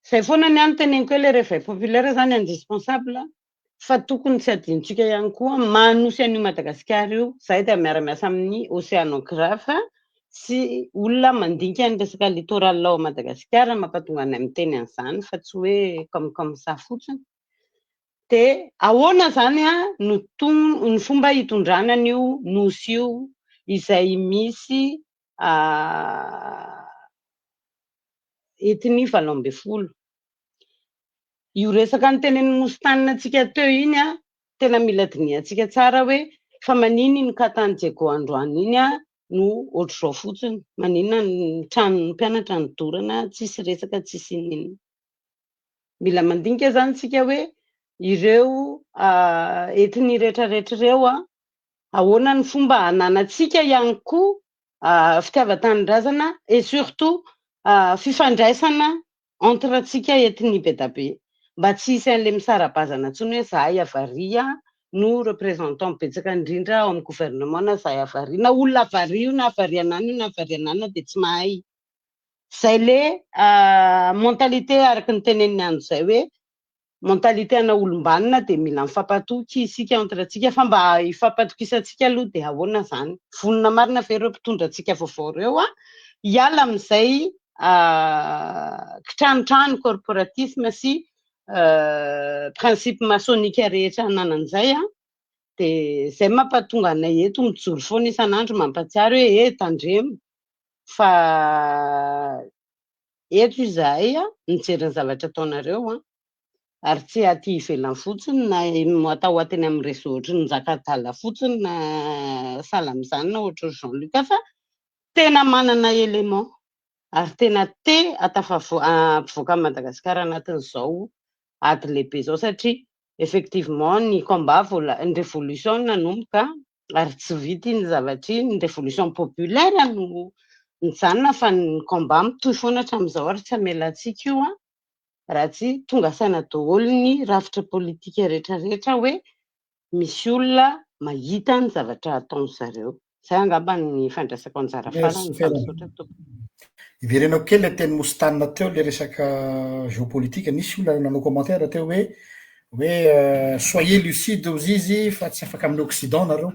zay foana ny any teneniko hoe le réveil populaire zany indispensable fa tokony tsy adinontsika ihany koa manosy an'io Madagasikara io. Zahay dia miara-miasa amin'ny océanographe sy olona mandinika ny resaka littoral ao Madagasikara mampatonga anay miteny an'izany fa tsy hoe comme comme ça fotsiny. Dia ahoana zany a no ton ny fomba hitondrana an'io nosy io izay misy ethnie 18. Io resaka nitenenin'i Mostana antsika teo iny a, tena mila dinihantsika tsara hoe fa manino iny cas tany Diego androany iny a no ohatr'izao fotsiny, maninona ny tranon'ny mpianatra nodorana tsisy resaka tsisy ininona. Mila mandinika zany tsika hoe ireo ethnie rehetrarehetra ireo a, ahoana ny fomba hananantsika ihany koa fitiavan-tanindrazana et surtout fifandraisana entre antsika ethnie be da be mba tsy hisy an'le misara-bazana intsony hoe zahay avaria no représentant betsaka indrindra ao amin'ny gouvernement na zahay avaria na olona avaria io na avariana any io na avariana any dia tsy mahay. Zay le mentalité araka ny tenenin'ny andro zay hoe mentalité ana olom-banona dia mila mifampatoky isika entre antsika fa mba hifampatokisantsika aloha dia ahoana zany? Vonona marina ve ireo mpitondra antsika vaovao ireo a hiala amin'izay kitranotrano corporatisme sy principe maçonnique rehetra ananan'izay a dia zay mampatonga anay eto mijoro foana isan'andro mampatsiaro hoe e tandremo fa eto izahay a mijery ny zavatra ataonareo a ary tsy aty ivelany fotsiny na atao ateny amin'ny réseau ohatry ny Njaka adala fotsiny na sahala amin'izany na ohatry ny Jean-Luc fa tena manana élément ary tena te atafavo- ampivoaka an'i Madagasikara anatin'izao ady lehibe izao satria effectivement ny combat vola ny révolution nanomboka ary tsy vita iny zavatra iny, ny révolution populaire no nijanona fa ny combat mitohy foana hatramin'izao ary tsy hamela antsika io a raha tsy tonga saina daholo ny rafitra politika rehetrarehetra hoe misy olona mahita ny zavatra ataon-dry zareo. Izay angamba ny fandraisako anjara farany fa misaotra tompoko. Iverenako kely le teny Mostana teo le resaka géopolitique, nisy olona nanao commentaire teo hoe hoe soyez lucide ozy izy fa tsy afaka amin'ny occident nareo.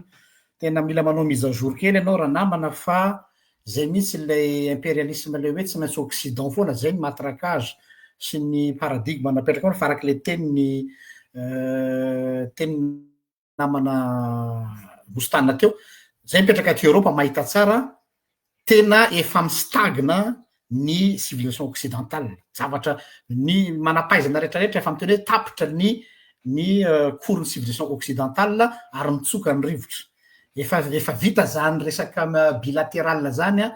Tena mila manao mise à jour kely ianao ranamana fa zay mihitsy ilay impérialisme le hoe tsy maintsy occident foana, zay ny matraquage sy ny paradigme napetraka ao fa araky le teniny teny namana Mostana teo, zay mipetraka aty Eoropa mahita tsara tena efa mi-stagne ny civilisation occidentale, zavatra ny manam-pahaizana rehetrarehetra efa miteny hoe tapitra ny ny cours ny civilisation occidentale ary mitsoka ny rivotra. Efa efa vita zany resaka bilatéral zany a,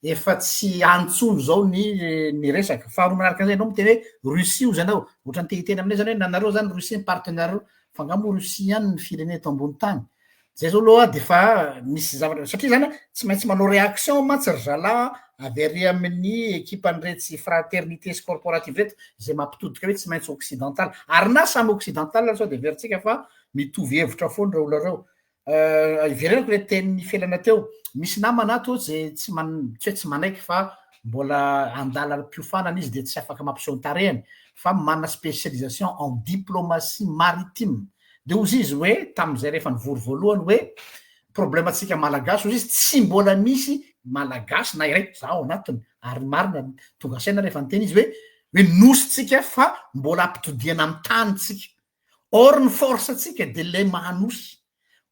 efa tsy antsony zao ny ny resaka. Faharoa manaraka an'izay ianao miteny hoe Russie hozy ianao, ohatran'ny te hiteny aminay zany hoe nanareo zany Russie ny partenaire fa nga moa Russie ihany ny firenena eto ambony tany. Zay zao aloha de fa misy zavatra satria zany tsy maintsy manao réaction mantsy ry zalahy avy ary amin'ny ekipan'iretsy fraternité sy corporative reto zay mampitodika hoe tsy maintsy occidental, ary na samy occidental sao de heverintsika fa mitovy hevitra foana reo olona reo. Iverenako le tenin'ny felana teo, misy namana ato zay tsy man- tsy hoe tsy manaiky fa mbola andalam-piofanana izy de tsy afaka mampiseho ny tarehany fa manana spécialisation en diplomatie maritime. De hozy izy hoe tamin'izay rehefa nivory voalohany hoe problème antsika malagasy hozy izy tsy mbola misy malagasy na iray, za ao anatiny ary marina tonga saina rehefa niteny izy hoe hoe nosy-tsika fa mbola ampitodiana amin'ny tany tsika. Or ny force antsika de le mahanosy.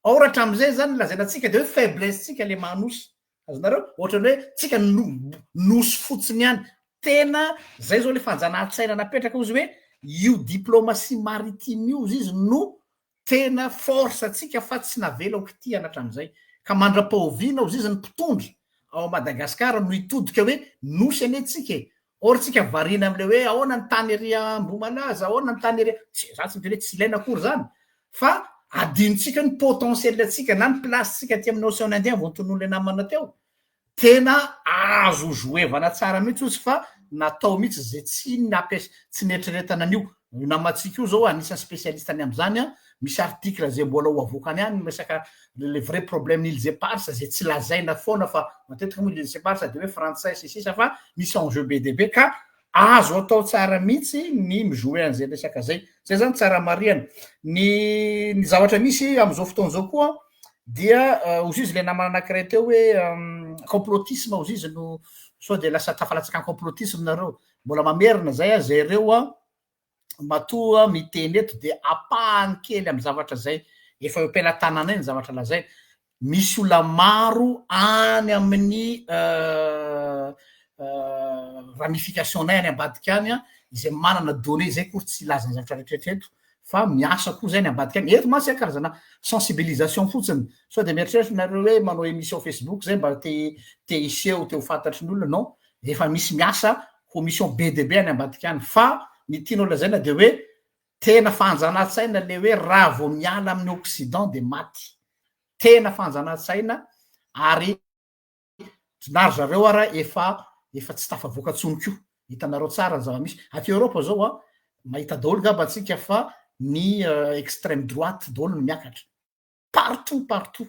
Or hatramin'izay zany lazaina antsika de hoe faiblesse tsika le mahanosy. Azonareo? Ohatrany hoe tsika nosy fotsiny ihany. Tena zay zao le fanjanahan-tsaina napetraka ozy hoe io diplomatie maritime io izy izy no tena force antsika fa tsy navela ho kitihana hatramin'izay. Ka mandra-pahoviana ozy izy ny mpitondra ao Madagasikara no hitodika hoe nosy anie tsika e. Or tsika variana am'le hoe ahoana ny tany ery Ambohimalaza, ahoana ny tany ery, tsy za tsy miteny hoe tsy ilaina akory zany fa adinontsika ny potentiel antsika na ny place tsika aty amin'ny océan Indien vao notononin'le namana teo. Tena azo joevana tsara mihitsy ozy fa natao mihitsy zay tsy nampias- tsy nieritreretana an'io. Io namantsika io zao anisan'ny spécialiste any am'zany a, misy article zay mbola ho avoakany any resaka le vrai problème îles éparses zay tsy lazaina foana fa matetika moa îles éparses de hoe frantsay sy sisa fa misy enjeu be dia be ka azo atao tsara mihitsy ny mi-jouer an'izay resaka zay. Zay zany tsara marihana. Ny ny zavatra misy am'izao fotoana zao koa dia hozy izy le namana anankiray teo hoe complotisme hozy izy no sao de lasa tafalatsaka ny complotisme nareo. Mbola mamerina zay a zay reo a matoa miteny eto de apahany kely amy zavatra zay efa eo am-pelatananay ny zavatra lazaina. Misy olona maro any amin'ny ramification-nay any ambadika any a izay manana données zay koa tsy ilaza ny zavatra rehetrarehetra eto fa miasa koa zay ny ambadika any. Eto mantsy a karazana sensibilisation fotsiny sao de mieritreritra nareo hoe manao émission Facebook zay mba te te hiseho te ho fantatry ny olona, non, efa misy miasa commission be dia be any ambadika any fa ny tianao lazaina de hoe tena fanjana-tsaina le hoe raha vao miala amin'ny occident de maty. Tena fanjana-tsaina ary na ry zareo ara efa efa tsy tafavoaka intsony koa. Hitanareo tsara ny zava-misy. Aty Eoropa zao a mahita daholo ngamba antsika fa ny extrême droite daholo no miakatra. Partout partout.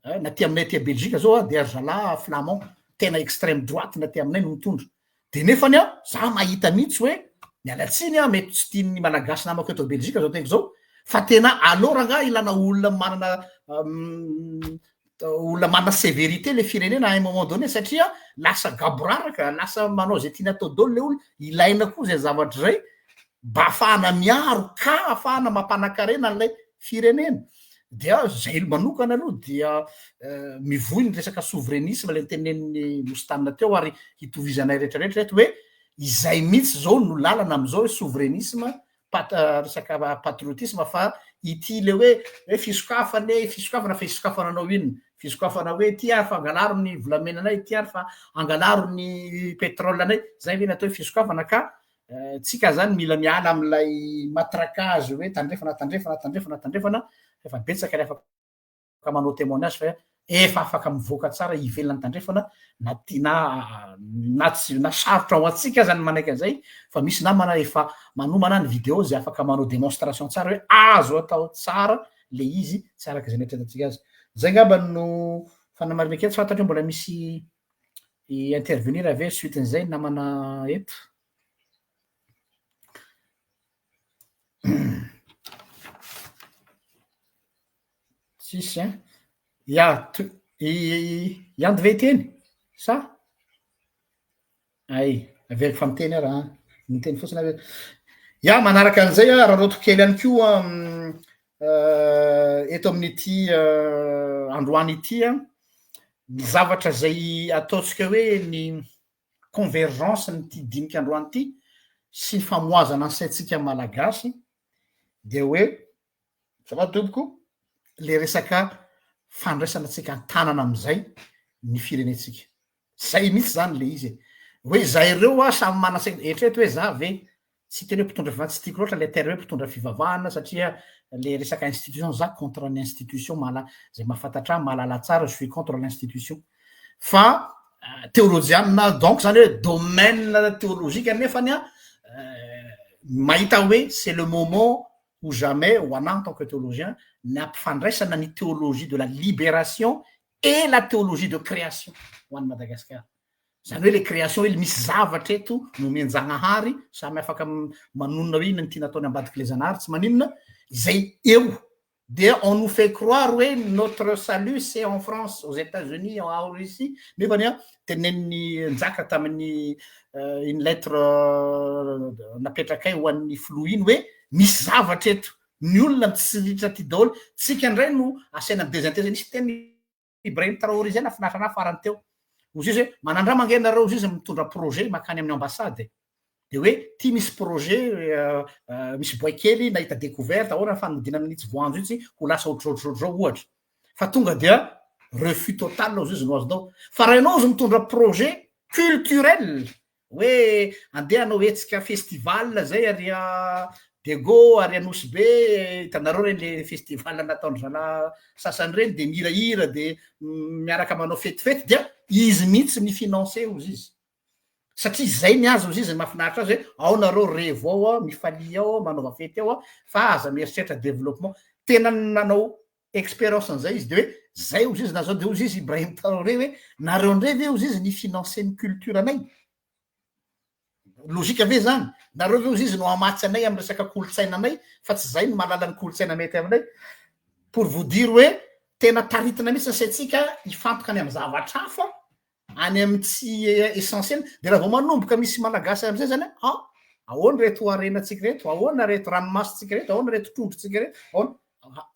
Na aty aminay aty Belgique zao a de ry zalahy flamand tena extrême droite na aty aminay no mitondra. De nefany a za mahita mihitsy hoe miala tsiny a mety tsy tian'ny malagasy namako eto Belgique zao teniko zao fa tena aleo rangahy ilana olona manana olona manana sévérité le firenena à un moment donné satria lasa gaboraraka, lasa manao zay tiany atao daholo le olona, ilaina koa zay zavatra zay mba ahafahana miaro ka ahafahana mampanan-karena an'ilay firenena. Dia zay manokana aloha dia mivoy ny resaka souverainisme le nitenenin'ny Mostana teo ary hitovizanay rehetrarehetra eto hoe izay mihitsy zao no lalana am'izao hoe souverainisme pat- resaka patriotisme fa ity le hoe hoe fisokafana e fisokafana fa isokafana anao inona? Fisokafana hoe ty ary fa angalaro ny volamenanay, ty ary fa angalaro ny pétrole anay, zay ve ny atao hoe fisokafana ka tsika zany mila miala am'ilay matraquage hoe tandrefana tandrefana tandrefana tandrefana efa betsaka ny afaka manao témoignage fa efa afaka mivoaka tsara ivelan'ny tandrefana na ty na na tsy na sarotra ho antsika aza ny manaiky an'izay fa misy namana efa manomana ny vidéo zay afaka manao démonstration tsara hoe azo atao tsara. le izy tsy araka izay neritreretantsika azy. Zay angamba no fanamarihana kely, tsy fantatro hoe mbola misy hi-intervenir ve suite-n'izay namana eto. Tsisy an! Ya, to- i i Andy ve hiteny sa? Hay, averiko fa miteny aho raha miteny fotsiny aho hoe ya manaraka an'izay aho araraotiko kely ihany koa eto amin'ity androany ity an, ny zavatra izay ataontsika hoe ny convergence n'ity dinika androany ity sy ny famohazana ny saintsika malagasy dia hoe Azafady tompoko, le resaka fandraisana antsika an-tanana amizay ny firenentsika. Zay mihitsy zany le izy e. Hoe zay reo a samy manan-tsaina, eritrereto hoe za ve tsy hiteny hoe mpitondra fivavahana, tsy tiako loatra le terme hoe mpitondra fivavahana satria le resaka institution, za contre ny institution, mahala- zay mahafantatra ahy mahalala tsara je suis contre l'institution. Fa teolojianina donc zany hoe domaine théologique nefany an mahita hoe c'est le moment ou jamais ho anah en tant que théologien ny ampifandraisana ny théologie de la libération et la théologie de création ho an'i Madagasikara. Zany hoe le création hoe misy zavatra eto nomen-janahary, samy afaka manonona hoe inona ny tiana ataony ambadik'ilay zanahary tsy maninona, izay eo dia on nous fait croire hoe notre salut c'est en France, aux Etats-Unis, en Russie, nefany an tenenin'i Njaka tamin'ny iny lettre napetrakay ho an'ny filoha iny hoe misy zavatra eto, ny olona mitsiritra aty daholo, tsika indray no asaina mi-desinteresse, nisy teny Ibrahim Traoré zay nahafinaritra anah farany teo, ozy izy hoe manandrama ange nareo ozy izy mitondra projet makany amin'ny ambassade e, de hoe ty misy projet misy boay kely nahita decouverte ahoana ny fanodinana an'itsy voanjo itsy ho lasa ohatr'izao ohatr'izao ohatra, fa tonga dia refus total ozy izy no azonao, fa raha ianao ozy mitondra projet culturel Hoe andeha hanao hetsika festival zay ary a Diego ary Anosy Be, hitanareo reny le festival nataon-dry zalahy sasany reny de mihirahira de miaraka manao fetifety dia izy mihitsy mi-financer ozy izy. Satria zay ny azy ozy izy ny mahafinaritra azy hoe ao nareo revo ao, mifalia ao, manaova fety ao fa aza mieritreritra développement. Tena nanao expérience an'izay izy de hoe zay ozy izy na zao de ozy izy Ibrahim Traoré hoe nareo ndray ve ozy izy ny financer ny culture anay? Logique ve zany? Nareo ve ozy izy no hamatsy anay amin'ny resaka kolontsaina anay fa tsy zay no mahalala ny kolontsaina mety aminay? Pour vous dire hoe tena taritina mihitsy ny saintsika hifantoka any amin'ny zavatra hafa any amin'ny tsy essentiel de raha vao manomboka misy malagasy am'izay zany a ahoana reto harenantsika reto, ahoana reto ranomasintsika reto, ahoana reto trondrontsika reto, ahoana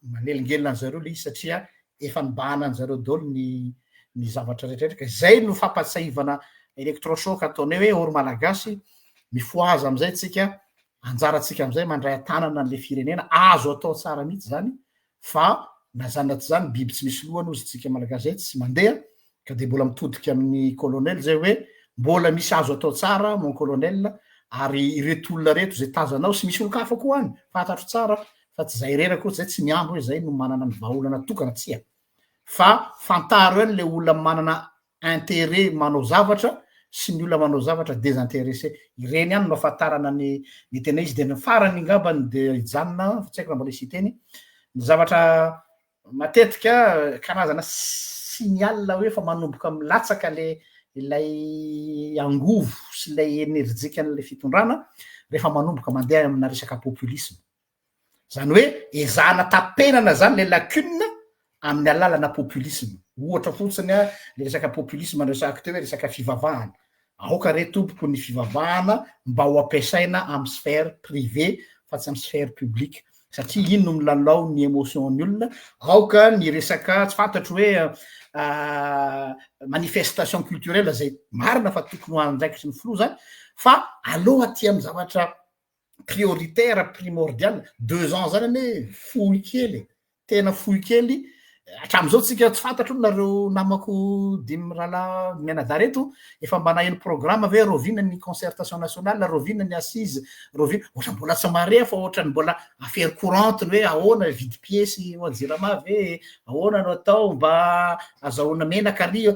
manelingelina an'zareo le izy satria efa nibahana an'zareo daholo ny ny zavatra rehetra rehetra ka izay no fampahatsiahivana électrochoc ataonay hoe or malagasy mifohaza am'izay tsika, anjarantsika am'izay mandray an-tanana an'le firenena, azo atao tsara mihitsy zany fa na zany na tsy zany biby tsy misy lohany ozy tsika malagasy zay tsy mandeha ka de mbola mitodika amin'ny colonel zay hoe mbola misy azo atao tsara mon colonel ary ireto olona reto zay tazanao sy misy olon-kafa koa any fantatro tsara fa tsy zay irery akory zay tsy mihambo hoe zay no manana ny vahaolana tokana tsia fa fantaro ihany le olona manana intérêt manao zavatra sy ny olona manao zavatra désintéresser ireny ihany no afatarana ny ny tena izy de ny farany ngambany de hijanona fa tsy haiko raha mbola hisy hiteny ny zavatra matetika karazana signal hoe efa manomboka milatsaka le ilay angovo sy ilay enerjikan'ilay fitondrana rehefa manomboka mandeha amina resaka populisme Zany hoe ezahana tapenana zany le lacune amin'ny alalana populisme. Ohatra fotsiny a, le resaka populisme noresahako teo hoe resaka fivavahana. Aoka re tompoko ny fivavahana mba ho ampiasaina amin'ny sphère privée fa tsy amin'ny sphère publique satria iny no milalao ny émotion ny olona. Aoka ny resaka tsy fantatro hoe manifestation culturelle zay marina fa tokony ho andraikitry ny filoha zany fa aleo aty amin'ny zavatra prioritaire, primordial, deux ans zany anie fohy kely e, tena fohy kely, hatramin'izao tsika tsy fantatro nareo namako dimy mirahalahy mianadahy reto efa mba naheno programme ve rahoviana ny concertation nationale, rahoviana ny assise, rahoviana, ohatran'ny mbola tsy mahare fa ohatran'ny mbola affaire courante ny hoe ahoana hividy piesy ho an'ny jirama ve, ahoana no atao mba azahoana menaka ary,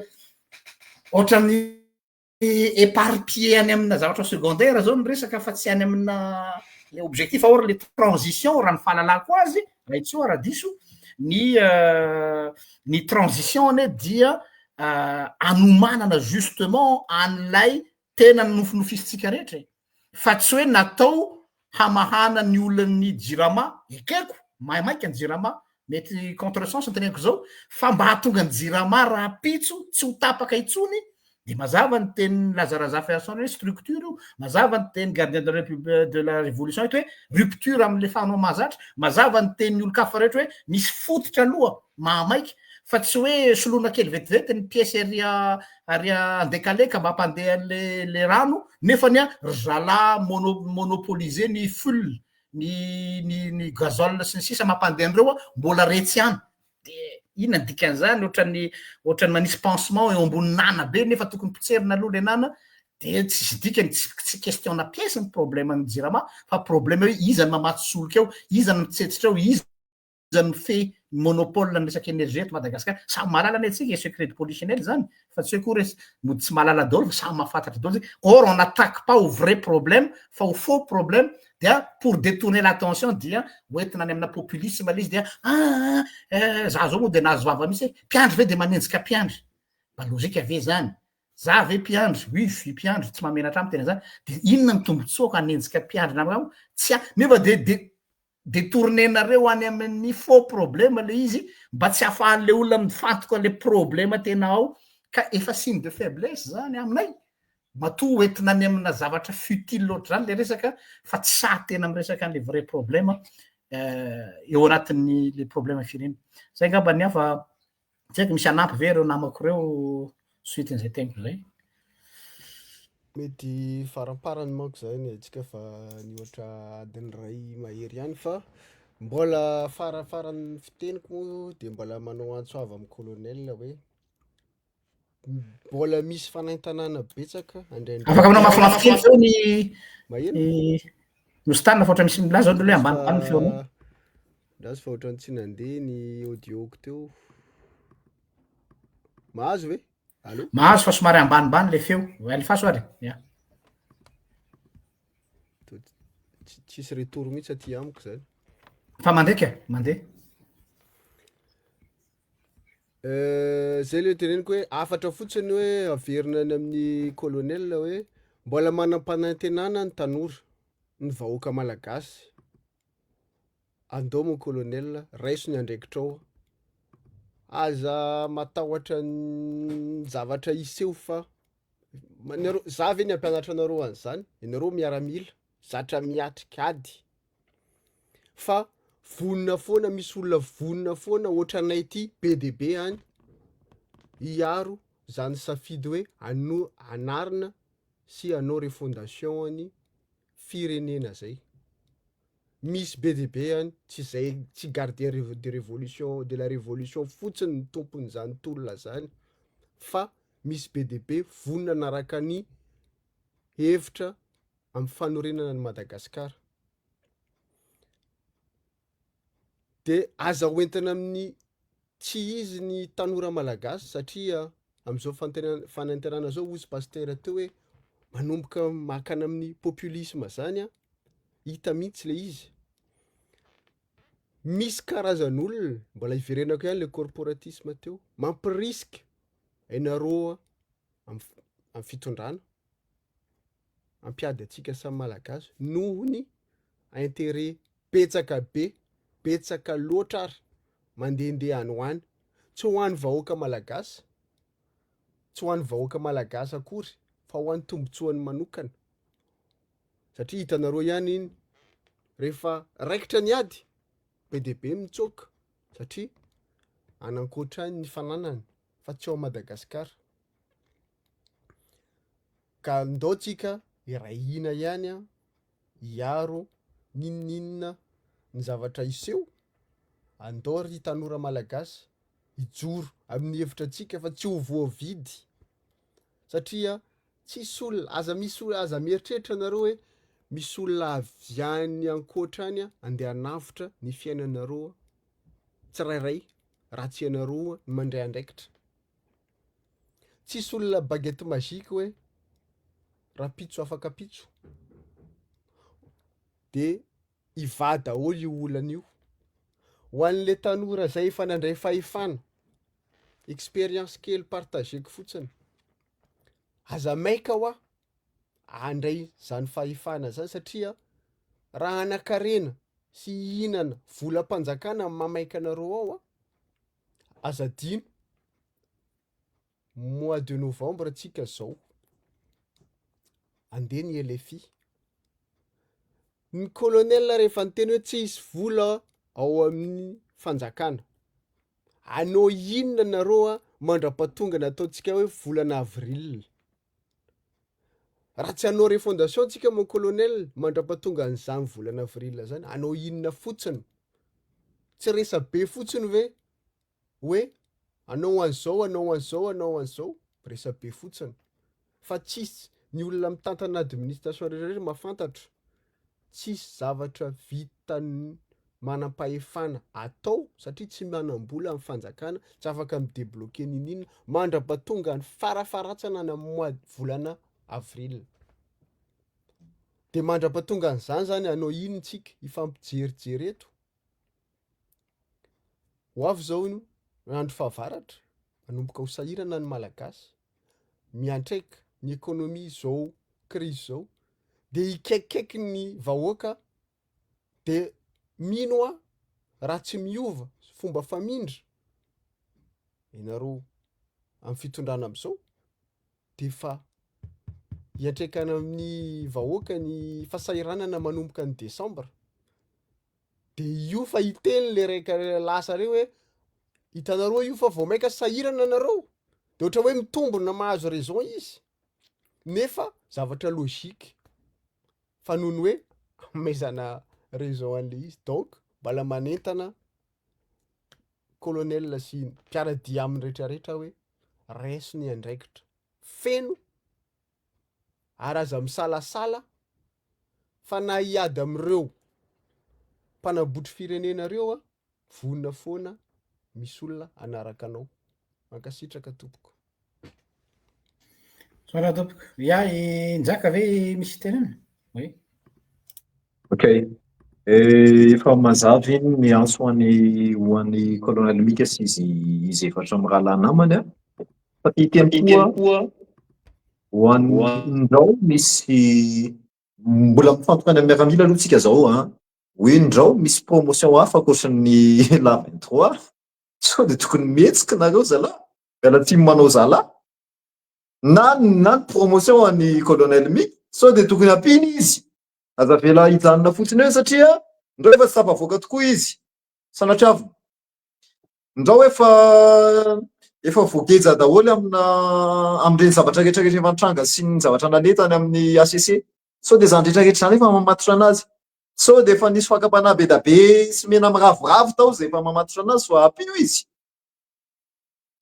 ohatran'ny éparpillé any amina zavatra secondaire zao ny resaka fa tsy any amina le objectif or le transition raha ny fahalalako azy Ahitsio raha diso, ny ny transition anie dia anomanana justement an'ilay tena nonofinofisintsika rehetra e, fa tsy hoe natao hamahana ny olan'ny jirama, ekeko, maimaika ny jirama, mety contre sens ny teneniko zao, fa mba hahatonga ny jirama rahampitso tsy ho tapaka intsony, de mazava ny tenin'i Laza Razafiarison hoe structure io, mazava ny tenin'ny gardien de la république de la révolution eto hoe rupture amin'le fanao mahazatra, mazava ny tenin'ny olon-kafa rehetra hoe misy fototra aloha mahamaika fa tsy hoe soloina kely vetivety ny pièce ary ary andekaleka mba hampandeha an'le le rano nefany a ry zalahy mono monopoliser ny fuel ny ny ny gazole sy ny sisa mampandeha an'ireo a mbola retsy ihany de inona ny dikan'izany ohatran'ny ohatran'ny manisy pansement eo ambony nana be nefa tokony potserina aloha le nana de tsisy dikany tsy tsy question na pièce ny problème ny jirama fa problème hoe iza ny mamatsy solika eo iza ny mitsetsitra eo iza mifehy monopole ny resaka énergie eto Madagasikara. Samy mahalala anie tsika e, secret de polichinelle zany fa tsy hoe koa res mody tsy mahalala daholo fa samy mahafantatra daholo zay. Or on n'attaque pas au vrai problème fa au faux problème dia pour détourner l'attention dia hoentina any amina populisme le izy dia ah eh, za zao moa de nahazo vava mihitsy hoe mpiandry ve de manenjika mpiandry. Mba logique ve zany? Za ve mpiandry? Oui, je suis mpiandry, tsy mahamenatra ahy miteny an'zany. De inona ny tombotsoako hanenjika mpiandry namako? Tsy a- nefa de de Detourner-nareo any amin'ny faux problème le izy mba tsy ahafahan'le olona mifantoka le problème tena ao ka efa signe de faiblesse zany aminay matoa ho entina any amina zavatra futile ohatr'izany le resaka fa tsy sahy tena miresaka an'le vrai problème eo anatin'ny le problème firenena. Zay angamba ny ahy fa Tsy haiko misy hanampy ve ireo namako ireo suite-n'izay teniko izay? Mety faramparany manko zany antsika fa nihoatra adiny ray mahery ihany fa mbola farafaran'ny fiteniko moa de mbola manao antso avo amin'ny colonel hoe mbola misy fanaintanana betsaka andraindray Afaka manao mafimafy kely zao ny maheno ny Nostana fa ohatra misy milaza aloha hoe ambanimbany ny feonao. Andraso fa ohatran'ny tsy nandeha ny audio-ko teo. Mahazo ve? Allo? Mahazo fa somary ambanimbany le feo. Alefaso ary. Ya. Tsisy retour mihitsy aty amiko zany. Fa mandeha ka, mandeha. Euh, zay le teneniko hoe hafatra fotsiny hoe averina any amin'ny colonel hoe mbola manam-panantenana ny tanora, ny vahoaka malagasy. Andao mon colonel, raiso ny andraikitrao, aza matahotra ny zavatra hiseho fa nareo, za ve ny hampianatra anareo an'izany, ianareo miaramila, zatra miatrika ady, fa vonona foana, misy olona vonona foana ohatranay ty be dia be any hiaro zany safidy hoe ano- hanarina sy hanao refondation ny firenena zay. Misy be dia be any, tsy zay tsy gardien revo- de révolution de la révolution fotsiny ny tompon'izany tolona zany fa misy be dia be vonona hanaraka ny hevitra amin'ny fanorenana an'i Madagasikara. De aza hoentina amin'ny tsy izy ny tanora malagasy satria am'zao fantena- fanantenana zao hozy pasitera teo hoe manomboka makany amin'ny populisme zany an, hita mihitsy le izy. Misy karazan'olona, mbola hiverenako ihany le corporatisme teo, mampirisika ianareo am- am'fitondrana hampiady antsika samy malagasy noho ny interet betsaka be, betsaka loatra ary mandehandeha any ho any, tsy ho an'ny vahoaka malagasy, tsy ho an'ny vahoaka malagasy akory fa ho an'ny tombotsoany manokana satria hitanareo ihany iny rehefa raikitra ny ady be dia be mitsoaka satria any ankoatra any ny fananany fa tsy ao Madagasikara. Ka ndao tsika hiray hina ihany an, hiaro n'inon'inona ny zavatra hiseho, andao ry tanora malagasy hijoro amin'ny hevitra antsika fa tsy ho voavidy satria tsisy olona, aza misy olona, aza mieritreritra nareo hoe misy olona avy any ankoatra any andeha hanavotra ny fiainanareo tsirairay raha tsy ianareo no mandray andraikitra. Tsisy olona baguette magique hoe rapitso afaka pitso de hivaha daholo io olana io. Ho an'le tanora zay efa nandray fahefana, expérience kely partageko fotsiny, aza maika hoa handray zany fahefana zany satria raha hanan-karena sy hihinana volam-panjakana no mahamaika anareo ao an, aza adino mois de novembre tsika zao, andeha ny LFI, ny colonel rehefa niteny hoe tsy hisy vola ao amin'ny fanjakana, anao inona nareo a mandra-pahatonga ny ataontsika hoe volana avril, raha tsy hanao refondation tsika mon colonel mandra-pahatonga an'izany volana avril zany, anao inona fotsiny, tsy resabe fotsiny ve hoe anao an'izao, anao an'izao, anao an'izao, resabe fotsiny fa tsisy ny olona mitantana administration rehetra rehetra mahafantatra, tsisy zavatra vitan'ny manam-pahefana atao satria tsy manam-bola ny fanjakana, tsy afaka mi-debloquer n'inon'inona mandra-pahatonga ny farafaharatsiny any amin'ny mois volana avril, de mandra-pahatonga an'izany zany hanao inona tsika, hifampijerijery eto? Ho avy zao ny andro fahavaratra, manomboka ho sahirana ny Malagasy, miantraika ny économie zao krizy zao, de hikaikikaiky ny vahoaka de mino aho raha tsy miova fomba famindra ianareo amin'ny fitondrana am'zao de efa hiantraikana amin'ny vahoaka ny fahasahiranana manomboka ny desambra. De io fa hiteny le raika lasa reo hoe hitanareo io fa vao maika sahirana nareo, de ohatra hoe mitombina mahazo raison izy nefa zavatra logique fa noho ny hoe amezana raison an'le izy donc mbala manentana colonel sy mpiara-dia aminy rehetrarehetra hoe raiso ny andraikitra feno ary aza misalasala fa na hiady amin'ireo mpanabotry firenena reo a, vonona foana misy olona hanaraka anao. Mankasitraka tompoko. Misaotra tompoko. Ya, i Njaka ve misy tenenina? Oui. Ok. Eh, efa mazava iny ny antso ho an'ny ho an'ny colonel Mika sy izy izy efatra mirahalahy namany a. Fa te hiteny koa ho an'ny ndrao misy mbola mifantoka any amin'ny miaramila aloha tsika zao an. Hoe ndrao misy promotion hafa ankoatran'ny la 23. Sao dia tokony mihetsika nareo zalahy. Miala tsiny manao zalahy. Na na ny promotion an'ny colonel Mika sao dia tokony ampiana izy. Aza avela hijanona fotsiny eo satria ndrao efa tsy tafavoaka tokoa izy. Sanatriavina. Ndrao efa efa voageja daholo amina amin'ireny zavatra rehetra rehetra efa nitranga sy ny zavatra naleha tany amin'ny HCC. Sao dia izany rehetra rehetra izany efa mamatotra anazy. Sao dia efa nisy fakam-panahy be dia be sy mena miraviravy tao izay efa mamatotra anazy fa ampio izy.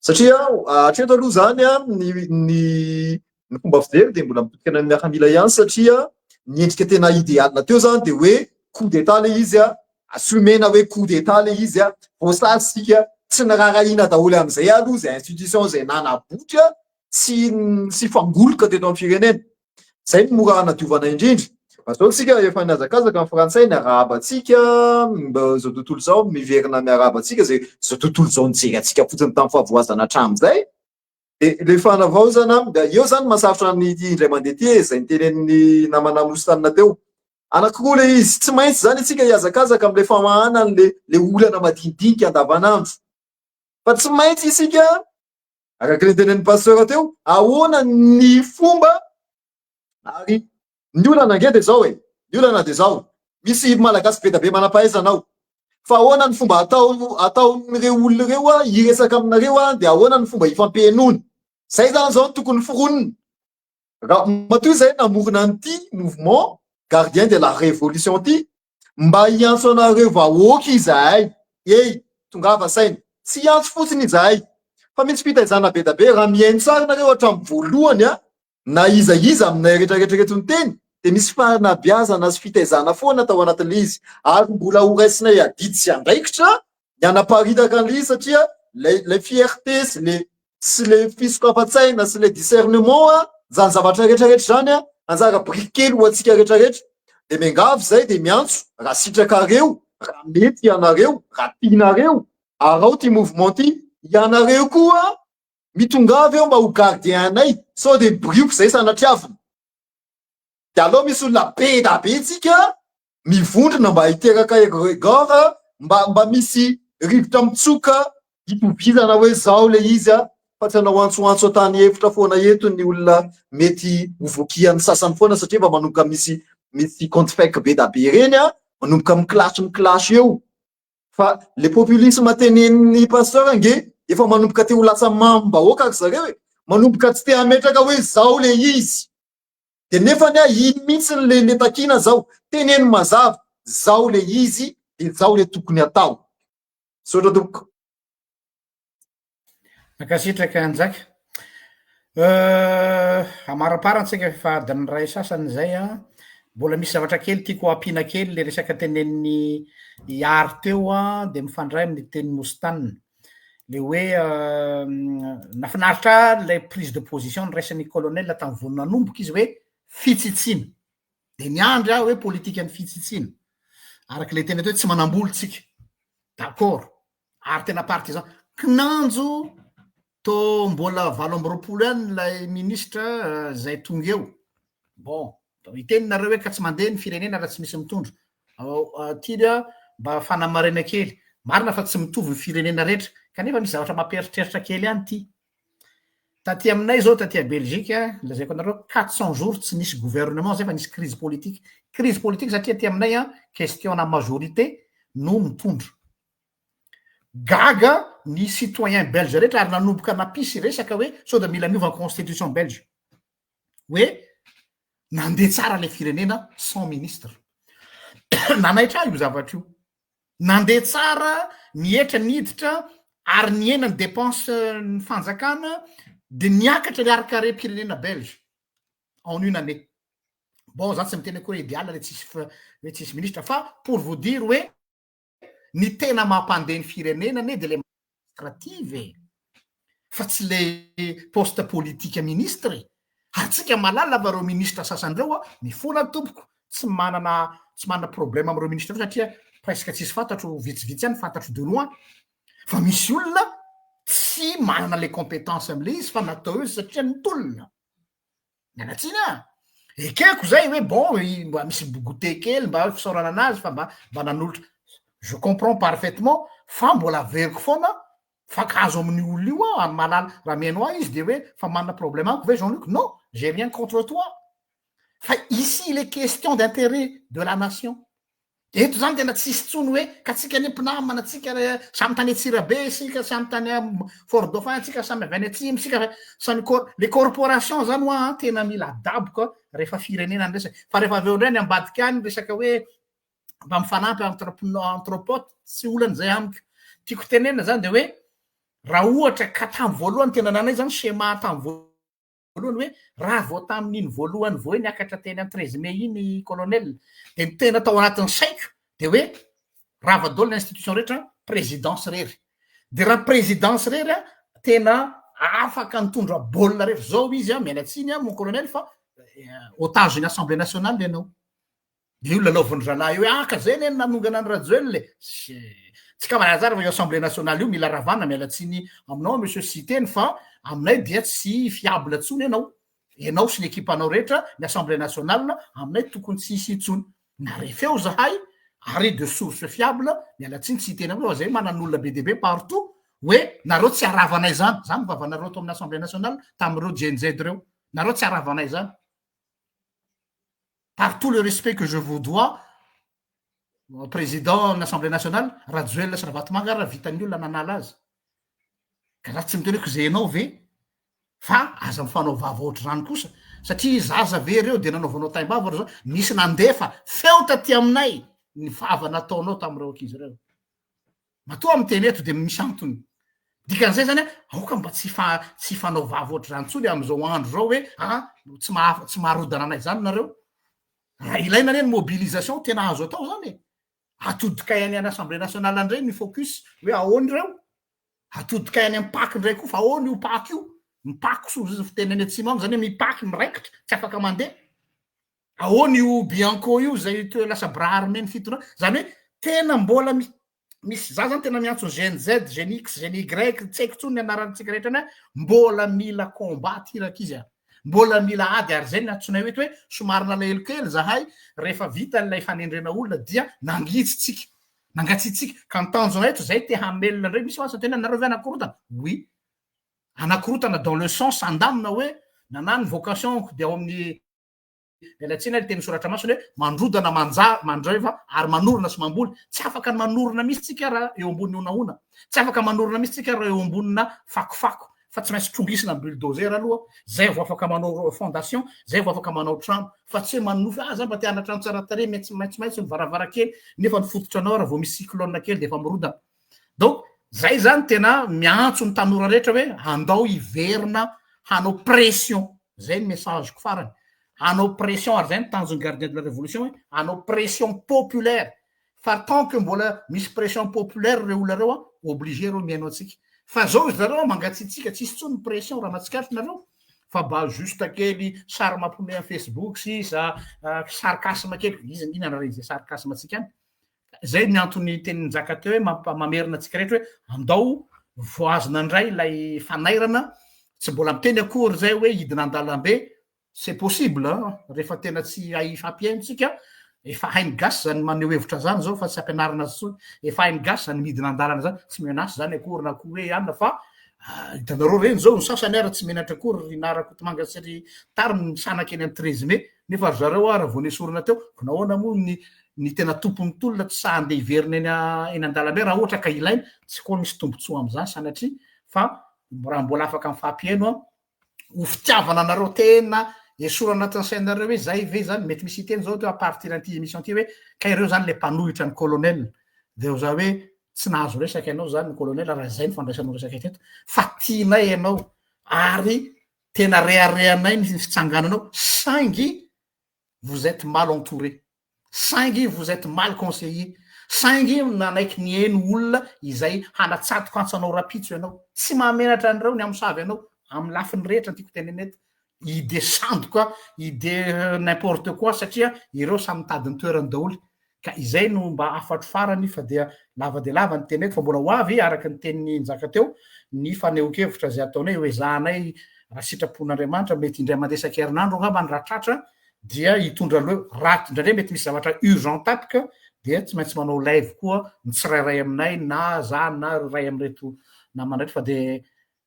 Satria hatreto aloha izany ny ny ny fomba fijery dia mbola mitodika any amin'ny miaramila ihany satria ny endrika tena idéal teo izany dia hoe coup d'état ilay izy, assumena hoe coup d'état ilay izy, voasazy isika, tsy niraharahiana daholo amin'izay aloha izay institution izay nanabotry sy sy fangoloka teto amin'ny firenena. Zay no mora hanadiovana indrindra. Fa zao tsika efa nihazakazaka ny frantsay niarahaba antsika, zao tontolo zao miverina miarahaba antsika zay zao tontolo zao nijery antsika fotsiny tamin'ny fahavoazana hatramin'izay. De le fanavaozana, eo zany mahasarotra an'ity indray mandeha ity e, zay nitenenin'ny namana Mostana teo. Anankiroa le izy, tsy maintsy zany isika hihazakazaka amin'le famahana an'le le olana madinidinika andavanandro. Fa tsy maintsy isika Araka ny tenenin'ny pasteur teo, ahoana ny fomba ary ny olana ange dia zao e, ny olana dia zao, misy malagasy be dia be manam-pahaizana ao, fa ahoana ny fomba atao ataon'ireo olona ireo a, hiresaka aminareo a, dia ahoana ny fomba hifampihenoana, zay zany zao no tokony foronina, raha matoa izay namorona an'ity mouvement gardien de la révolution ity, Mba hiantso anareo vahoaka izahay, ey, tongava saina. Tsy hiantso fotsiny izahay, fa misy fitaizana be da be. Raha mihaino tsara nareo hatramin'ny voalohany a, na iza iza aminay rehetra rehetra reto niteny, dia misy fanabeazana sy fitaizana foana tao anatin'ilay izy. Ary mbola ho raisinay adidy sy andraikitra ny hanaparitaka an'ilay izy satria ilay ilay fierté sy le sy le fisokafan-tsaina sy le discernement a, zany zavatra rehetra rehetra zany a, anjara biriky kely ho antsika rehetra rehetra. De miangavy zay de miantso raha sitrakareo. raha mety ianareo, raha tianareo, arao ty mouvement ty, ianareo koa mitongava eo mba ho gardien anay, sao de mibirioka zay sanatriavina. De aleo misy olona be da be tsika mivondrona mba hiteraka egregor, mba mba misy rivotra mitsoka hitovizana hoe zao le izy a, fa tsy hanao antsoantso an-tany efitra foana eto ny olona mety ho vokian'ny sasany foana satria efa manomboka misy misy compte fake be da be ireny a, manomboka mi-clash mi-clash eo. Fa le populisme tenenin'ny pasteur ange efa manomboka te ho lasa mamim-bahoaka ry zareo e, manomboka tsy te hametraka hoe zao le izy. De nefany a iny mihitsy le le takiana zao, teneno mazava, zao le izy de zao le tokony atao. Misaotra tompoko. Mankasitraka Njaka. Euh, amaraparana tsika efa adiny iray sasany izay an. Mbola misy zavatra kely tiako ampiana kely le resaka tenenin'i Ihary teo an, de mifandray amin'ny tenin'i Mostane. Le hoe nahafinaritra ahy lay prise de position noraisin'ny colonel tamin'ny vao nanomboka izy hoe fitsitsiana. De niandry aho hoe politikan'ny fitsitsiana. Araka ilay teny atao hoe tsy manam-bola tsika. D'accord. Ary tena partisan. Kinanjo tô mbola 28 ihany ilay ministra zay tonga eo. Bon, hiteny nareo hoe ka tsy mandeha ny firenena raha tsy misy mitondra. Aty mba fanamarina kely. Marina fa tsy mitovy ny firenena rehetra. Kanefa misy zavatra mampieritreritra kely ihany ity. Taty aminay zao, taty à Belgique, lazaiko anareo, 400 jours tsy nisy gouvernement zay fa nisy crise politique. Crise politique satria aty aminay an, question na majorité no mitondra. Gaga ny citoyen belge rehetra ary nanomboka nampisy resaka hoe sao de mila miova ny constitution belge. Hoe nandeha tsara le firenena sans ministre. Nanaitra ahy io zavatra io. Nandeha tsara ny hetra niditra ary nihena ny dépense ny fanjakana de niakatra ny harin-karem-pirenena belge en une année. Bon, za tsy miteny akory hoe idéal le tsisy hoe tsisy ministre fa pour vous dire hoe ny tena mampandeha ny firenena anie de le administrative e, fa tsy le poste politique ministre e. Ary tsika mahalala fa reo ministre sasany reo a, mifona tompoko, tsy manana tsy manana problème am'ireo ministre reo satria presque tsisy fantatro, vitsivitsy ihany fantatro de loin, fa misy olona tsy manana le compétence am'le izy fa natao eo izy satria nitolona. Miala tsiny ah! Ekeko zay hoe bon mba misy goûter kely mba fisaorana anazy fa mba mba nanolotra, je comprends parfaitement fa mbola averiko foana mifankahazo amin'io olona io aho ary mahalala raha mihaino ahy izy de hoe fa manana problème amiko ve Jean Luc? Non, j'ai rien contre toi fa ici il est question d'intérêt de la nation. Eto zany tena tsisy tsony hoe ka tsika anie mpinamana tsika samy tany Antsirabe isika samy tany Fort Dauphin tsika samy avy any atsimo isika samy cor le corporation zany hoa tena mila adaboka rehefa firenena ny resaka fa rehefa avy eo indray ny ambadika any resaka hoe mba mifanampy entre entre potes tsy olana zay amiko. Tiako tenenina zany de hoe raha ohatra ka tamy voalohany tena nanay zany schéma tamy voalohany hoe raha vao tamin'iny voalohany vao hoe niakatra teny amin'ny 13 mai iny colonel de ny tena tao anatin'ny saiko de hoe rava daholo ny institution rehetra présidence rery de raha présidence rery a tena afaka nitondra baolina rehetra zao izy a miala tsiny a mon colonel fa otage ny assemblée nationale ianao. De io lalaovin'ny zalahy io hoe ah ka zay anie no nanongana an'i Rajoelina e. Tsy ka manazara fa io assemblée nationale io mila ravana, miala tsiny aminao monsieur Siteny fa aminay dia tsy fiable intsony ianao. Ianao sy ny ekipanao rehetra, ny assemblée nationale aminay tokony tsy hisy intsony. Nare feo zahay ary de source fiable, miala tsiny tsy hiteny aminao fa zay manan'olona be dia be partout hoe nareo tsy haravanay zany. Zany vavanareo tao amin'ny assemblée nationale tamin'ireo Gen Z ireo. Nareo tsy haravanay zany. Par tout le respect que je vous dois, président ny assemblée nationale, Rajoelina sy Ravatomanga ary vitan'ny olona nanala azy. Ka za tsy miteny hoe kizehinao ve, fa aza mifanao vava ohatr'izany kosa, satria zaza ve reo de nanaovanao taim-bava reo zao, nisy nandefa feo taty aminay ny vava nataonao tamin'ireo ankizy ireo. Matoa miteny eto dia misy antony. Dikan'izay zany a, aoka mba tsy hifa- tsy hifanao vava ohatr'izany intsony amin'izao andro izao hoe ah tsy maha- tsy maharodana anay izany nareo. Raha ilaina anie ny mobilisation tena azo atao zany e. Atodikay any any assemblée nationale indray ny focus hoe ahoana ireo. Atodikay any amin'ny pac indray koa fa ahoana io pac io. Mipac soa izy fiteny any atsimo any zany hoe mipac miraikitra tsy afaka mandeha. Ahoana io Bianco io izay toa lasa bras armé ny fitondrana? Izany hoe Tena mbola misy misy za zany tena miantso ny gen Z, gen X, gen Y, tsy haiko intsony ny anarantsika rehetra any hoe mbola mila combat ty rankizy a! Mbola mila ady ary zay ny antsoinay eto hoe somary nalahelo kely zahay rehefa vita ilay fanendrena olona dia nangitsy tsika, nangatsiatsiaka ka ny tanjona eto zay te hamelona indray, misy mantsy miteny hoe nareo ve hanakorontana? Oui, hanakorontana dans le sens handamina hoe nana ny vocation-ko dia ao amin'ny Miala tsiny ary tenin'ny soratra masina hoe mandrodana, manja, mandraiva ary manorina sy mamboly. Tsy afaka ny manorina mihitsy tsika raha eo ambony honahona. Tsy afaka manorina mihitsy tsika raha eo ambonina fakofako fa tsy maintsy trongisina ny bulldozer aloha zay vao afaka manao fondation, zay vao afaka manao trano. Fa tsy hoe manonofy ah za mba te hanana trano tsara tarehy maitsomaitsomaitso ny varavarankely nefa ny fototra anao raha vao misy cyclone kely dia efa mirodana. Donc zay zany tena miantso ny tanora rehetra hoe andao hiverina hanao pression, zay ny message-ko farany, hanao pression ary zay ny tanjon'ny gardien de la révolution hoe hanao pression populaire fa tant que mbola misy pression populaire reo olona reo an, obligé reo mihaino antsika, fa zao ry zareo an mangatsiatsiaka tsisy tsony ny pression raha mahatsikaritra nareo fa mba juste kely sary mampiomehy am facebook sisa, sarcasme kely, iza inona re izay sarcasme tsika any. Zay ny antony tenin'i Njaka teo hoe mamerina antsika rehetra hoe andao voazona indray ilay fanairana, tsy mbola miteny akory zay hoe hidina an-dalambe, c'est possible an, rehefa tena tsy hay hifampihaino tsika, efa hain'ny gasy zany maneho hevitra zany zao fa tsy ampianarina azy intsony, efa hain'ny gasy zany midina an-dalana zany, tsy menace zany akory na koa hoe anona fa hitanareo reny zao ny sasany ara tsy menatra akory ry Nara Rakotomanga sy ry tariny misanaka eny amin'ny 13 mai, nefa ry zareo ara vao nesorina teo, ko nahoana moa ny ny tena tompon'ny tolona tsy sahy handeha hiverina eny eny an-dalambe raha ohatra ka ilaina, tsy koa misy tombontsoa amin'izany sanatria fa raha mbola afaka mifampihaino an, ho fitiavana anareo tena esorina anatin'ny sainareo hoe zay ve zany, mety misy hiteny zao à partir an'ity émission ity hoe kay ireo zany le mpanohitra ny colonel, de ho za hoe tsy nahazo resaka ianao zany ny colonel raha zay ny fandraisanao resaka teto fa tianay ianao ary tena reharehanay ny fitsangananao saingy vous etes mal entouré, saingy vous etes mal conseillé, saingy nanaiky niheno olona izay hanatsatoka antso anao rapitso ianao, tsy mahamenatra an'ireo ny hamosavy anao amin'ny lafiny rehetra ny tiako tenenina eto, idée sandoka, idée n'importe quoi satria ireo samy mitady ny toerany daholo Ka izay no mba hafatro farany fa dia lava dia lava ny teny eto fa mbola ho avy araka ny tenin'i Njaka teo ny fanehoan-kevitra izay ataonay ho ezahanay raha sitrapon'Andriamanitra mety indray mandeha isan-kerinandro angamba ny raha tratra dia hitondra loha raha indraindray mety misy zavatra urgent tapaka dia tsy maintsy manao live koa ny tsirairay aminay na za na iray amin'ireto namana ireto fa dia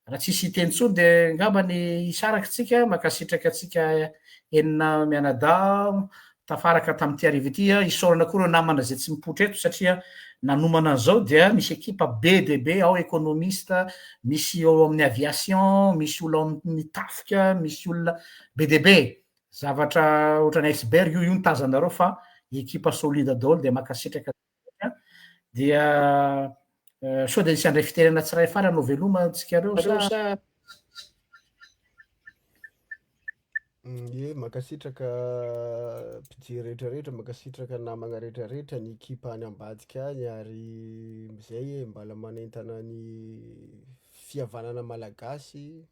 Raha tsisy hiteny intsony dia angamba ny hisaraka tsika, mankasitraka antsika enina mianadahy tafaraka tamin'ity hariva ity, isaorana koa ireo namana izay tsy mipoitra eto satria nanomana an'izao dia misy ekipa be dia be ao économiste, misy ao amin'ny aviation, misy olona ao amin'ny tafika, misy olona be dia be, zavatra ohatran'ny iceberg io, io ny tazanareo fa ekipa solide daholo dia mankasitraka dia Sao dia hisy handray fitenenana tsiray farany ho veloma antsika reo sa? Ie, mankasitraka mpijery rehetrarehetra, mankasitraka namagna rehetrarehetra, ny ekipa any ambadika any ary zay e mbala magnentana ny fihavanana malagasy,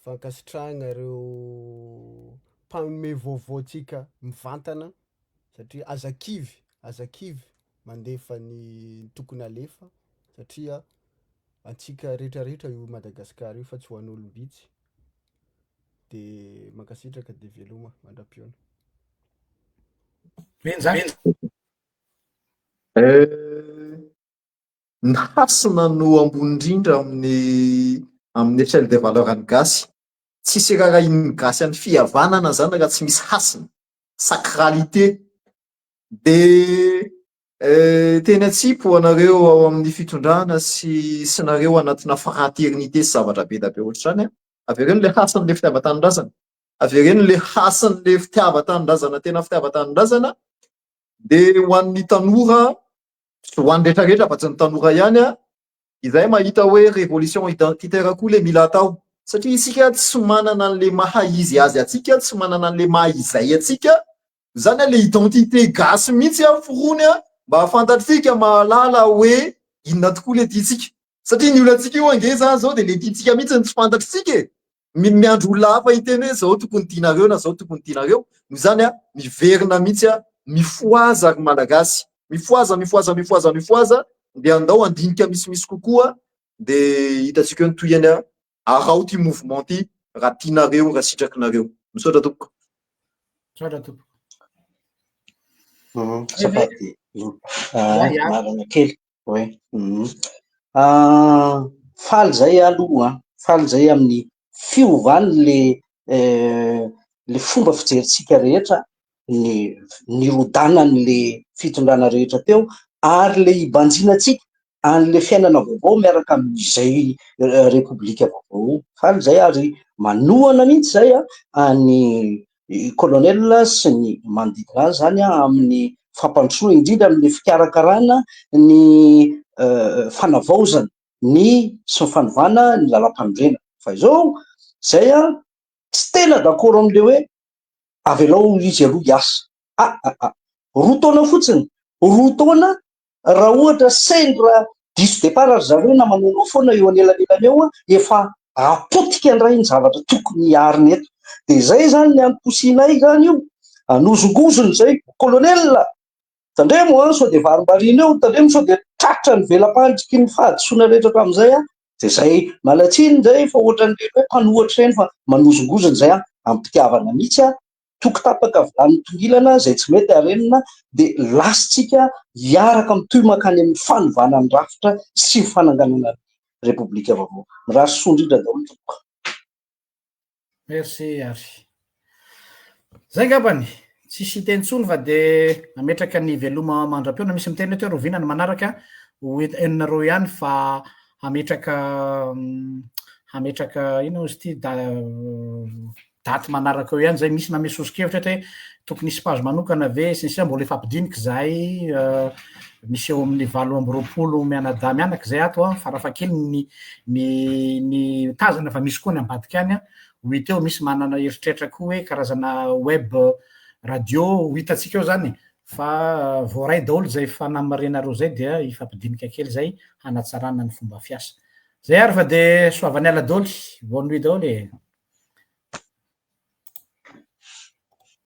fankasitrahagna reo mpanome vaovao antsika mivantana satria aza kivy, aza kivy mandefa ny tokony alefa satria antsika retraretra io Madagasikara io fa tsy ho an'olom-bitsy de mankasitraka de veloma mandra-pihaona. Ny hasina no ambony indrindra amin'ny amin'ny échelle des valeurs an'ny gasy. Tsisy rarahian'ny gasy an'ny fihavanana zany raha tsy misy hasina, sacralité. De teny atsipy ho anareo ao amin'ny fitondrana sy sy nareo anatina fraternité sy zavatra be da be ohatr'izany an, avereno le hasin'le fitiavan-tanindrazana, avereno le hasin'le fitiavan-tanindrazana tena fitiavan-tanindrazana, de ho an'ny tanora sy ho an'ny rehetrarehetra fa tsy ny tanora ihany an, izay mahita hoe révolution identitaire koa le mila atao, satria isika tsy manana an'le maha izy azy antsika, tsy manana an'le maha izay antsika, Zany a le identité gasy mihitsy a forony a mba ahafantatritsika mahalala hoe inona tokoa le tiantsika. Satria ny olantsika io ange zany zao de le tiantsika mihitsy no tsy fantatritsika e. Miandry olona hafa hiteny hoe zao tokony tianareo na zao tokony tianareo. Noho izany a miverina mihitsy a Mifohaza ry Malagasy, mifohaza, mifohaza, mifohaza, mifohaza, dia andao handinika misimisy kokoa, dia hitantsika eo ny tohiny a, araho ity mouvement ity raha tianareo, raha sitrakinareo. Misaotra tompoko. Misaotra tompoko. Azafady, marina kely. Oui. Faly zay aloha, faly zay amin'ny fiovan'le le fomba fijerintsika rehetra, ny nirodanan'le fitondrana rehetra teo, ary le hibanjinantsika an'le fiainana vaovao miaraka amin'izay repoblika vaovao io. Faly zay ary manohana mihitsy zay an'i colonel sy ny manodidina azy zany amin'ny fampandrosoana, indrindra amin'ny fikarakarana ny fanavaozana ny sy ny fanovana ny lalàmpanorenana. Fa izao zay tsy tena d'accord amin'le hoe avelao izy aloha hiasa. Ah ah ah, 2 taona fotsiny, 2 taona raha ohatra sendra diso départ ry zareo na manaonao foana eo anelanelany eo, efa apotika indray ny zavatra tokony hiarina eto. Dia izay izany ny antom-pisianay izany io, anozongozona izay, colonel, tandremo an, sao dia varimbariana eo, tandremo sao dia tratra ny vela-pandriky ny fahadisoana rehetra hatramin'izay an, dia izay miala tsiny izay fa ohatran'ireny hoe mpanohitra ireny fa manozongozona izay an, am-pitiavana mihitsy an, toko tapaka vilany mitongilana izay tsy mety harenina dia lasintsika hiaraka mitohy mankany amin'ny fanovana ny rafitra sy ny fananganana ny Repoblika vaovao. Mirary soa indrindra daholo tompoko. Merci Ary. Zay ngambany, tsisy hiteny intsony fa de nametraka ny veloma mandra-peo na misy miteny eto hoe roviana ny manaraka ho henonareo ihany fa hametraka hametraka inona ozy ity da daty manaraka eo ihany zay, misy mamehy soso-kevitra eto hoe tokony hisy page manokana ve sy ny sisa, mbola hifampidinika zahay, misy eo amin'ny 28 mianadahy mianaka zay ato an, farafahakeliny ny ny ny tazana fa misy koa ny ambadika any an, ho hita eo, misy manana eritreritra koa hoe karazana web radio ho hitantsika eo zany fa voaray daholo zay fanamarinareo zay dia hifampidinika kely zay hanatsarana ny fomba fiasa. Zay ary fa de soavaniala daholo, bonne nuit daholo e.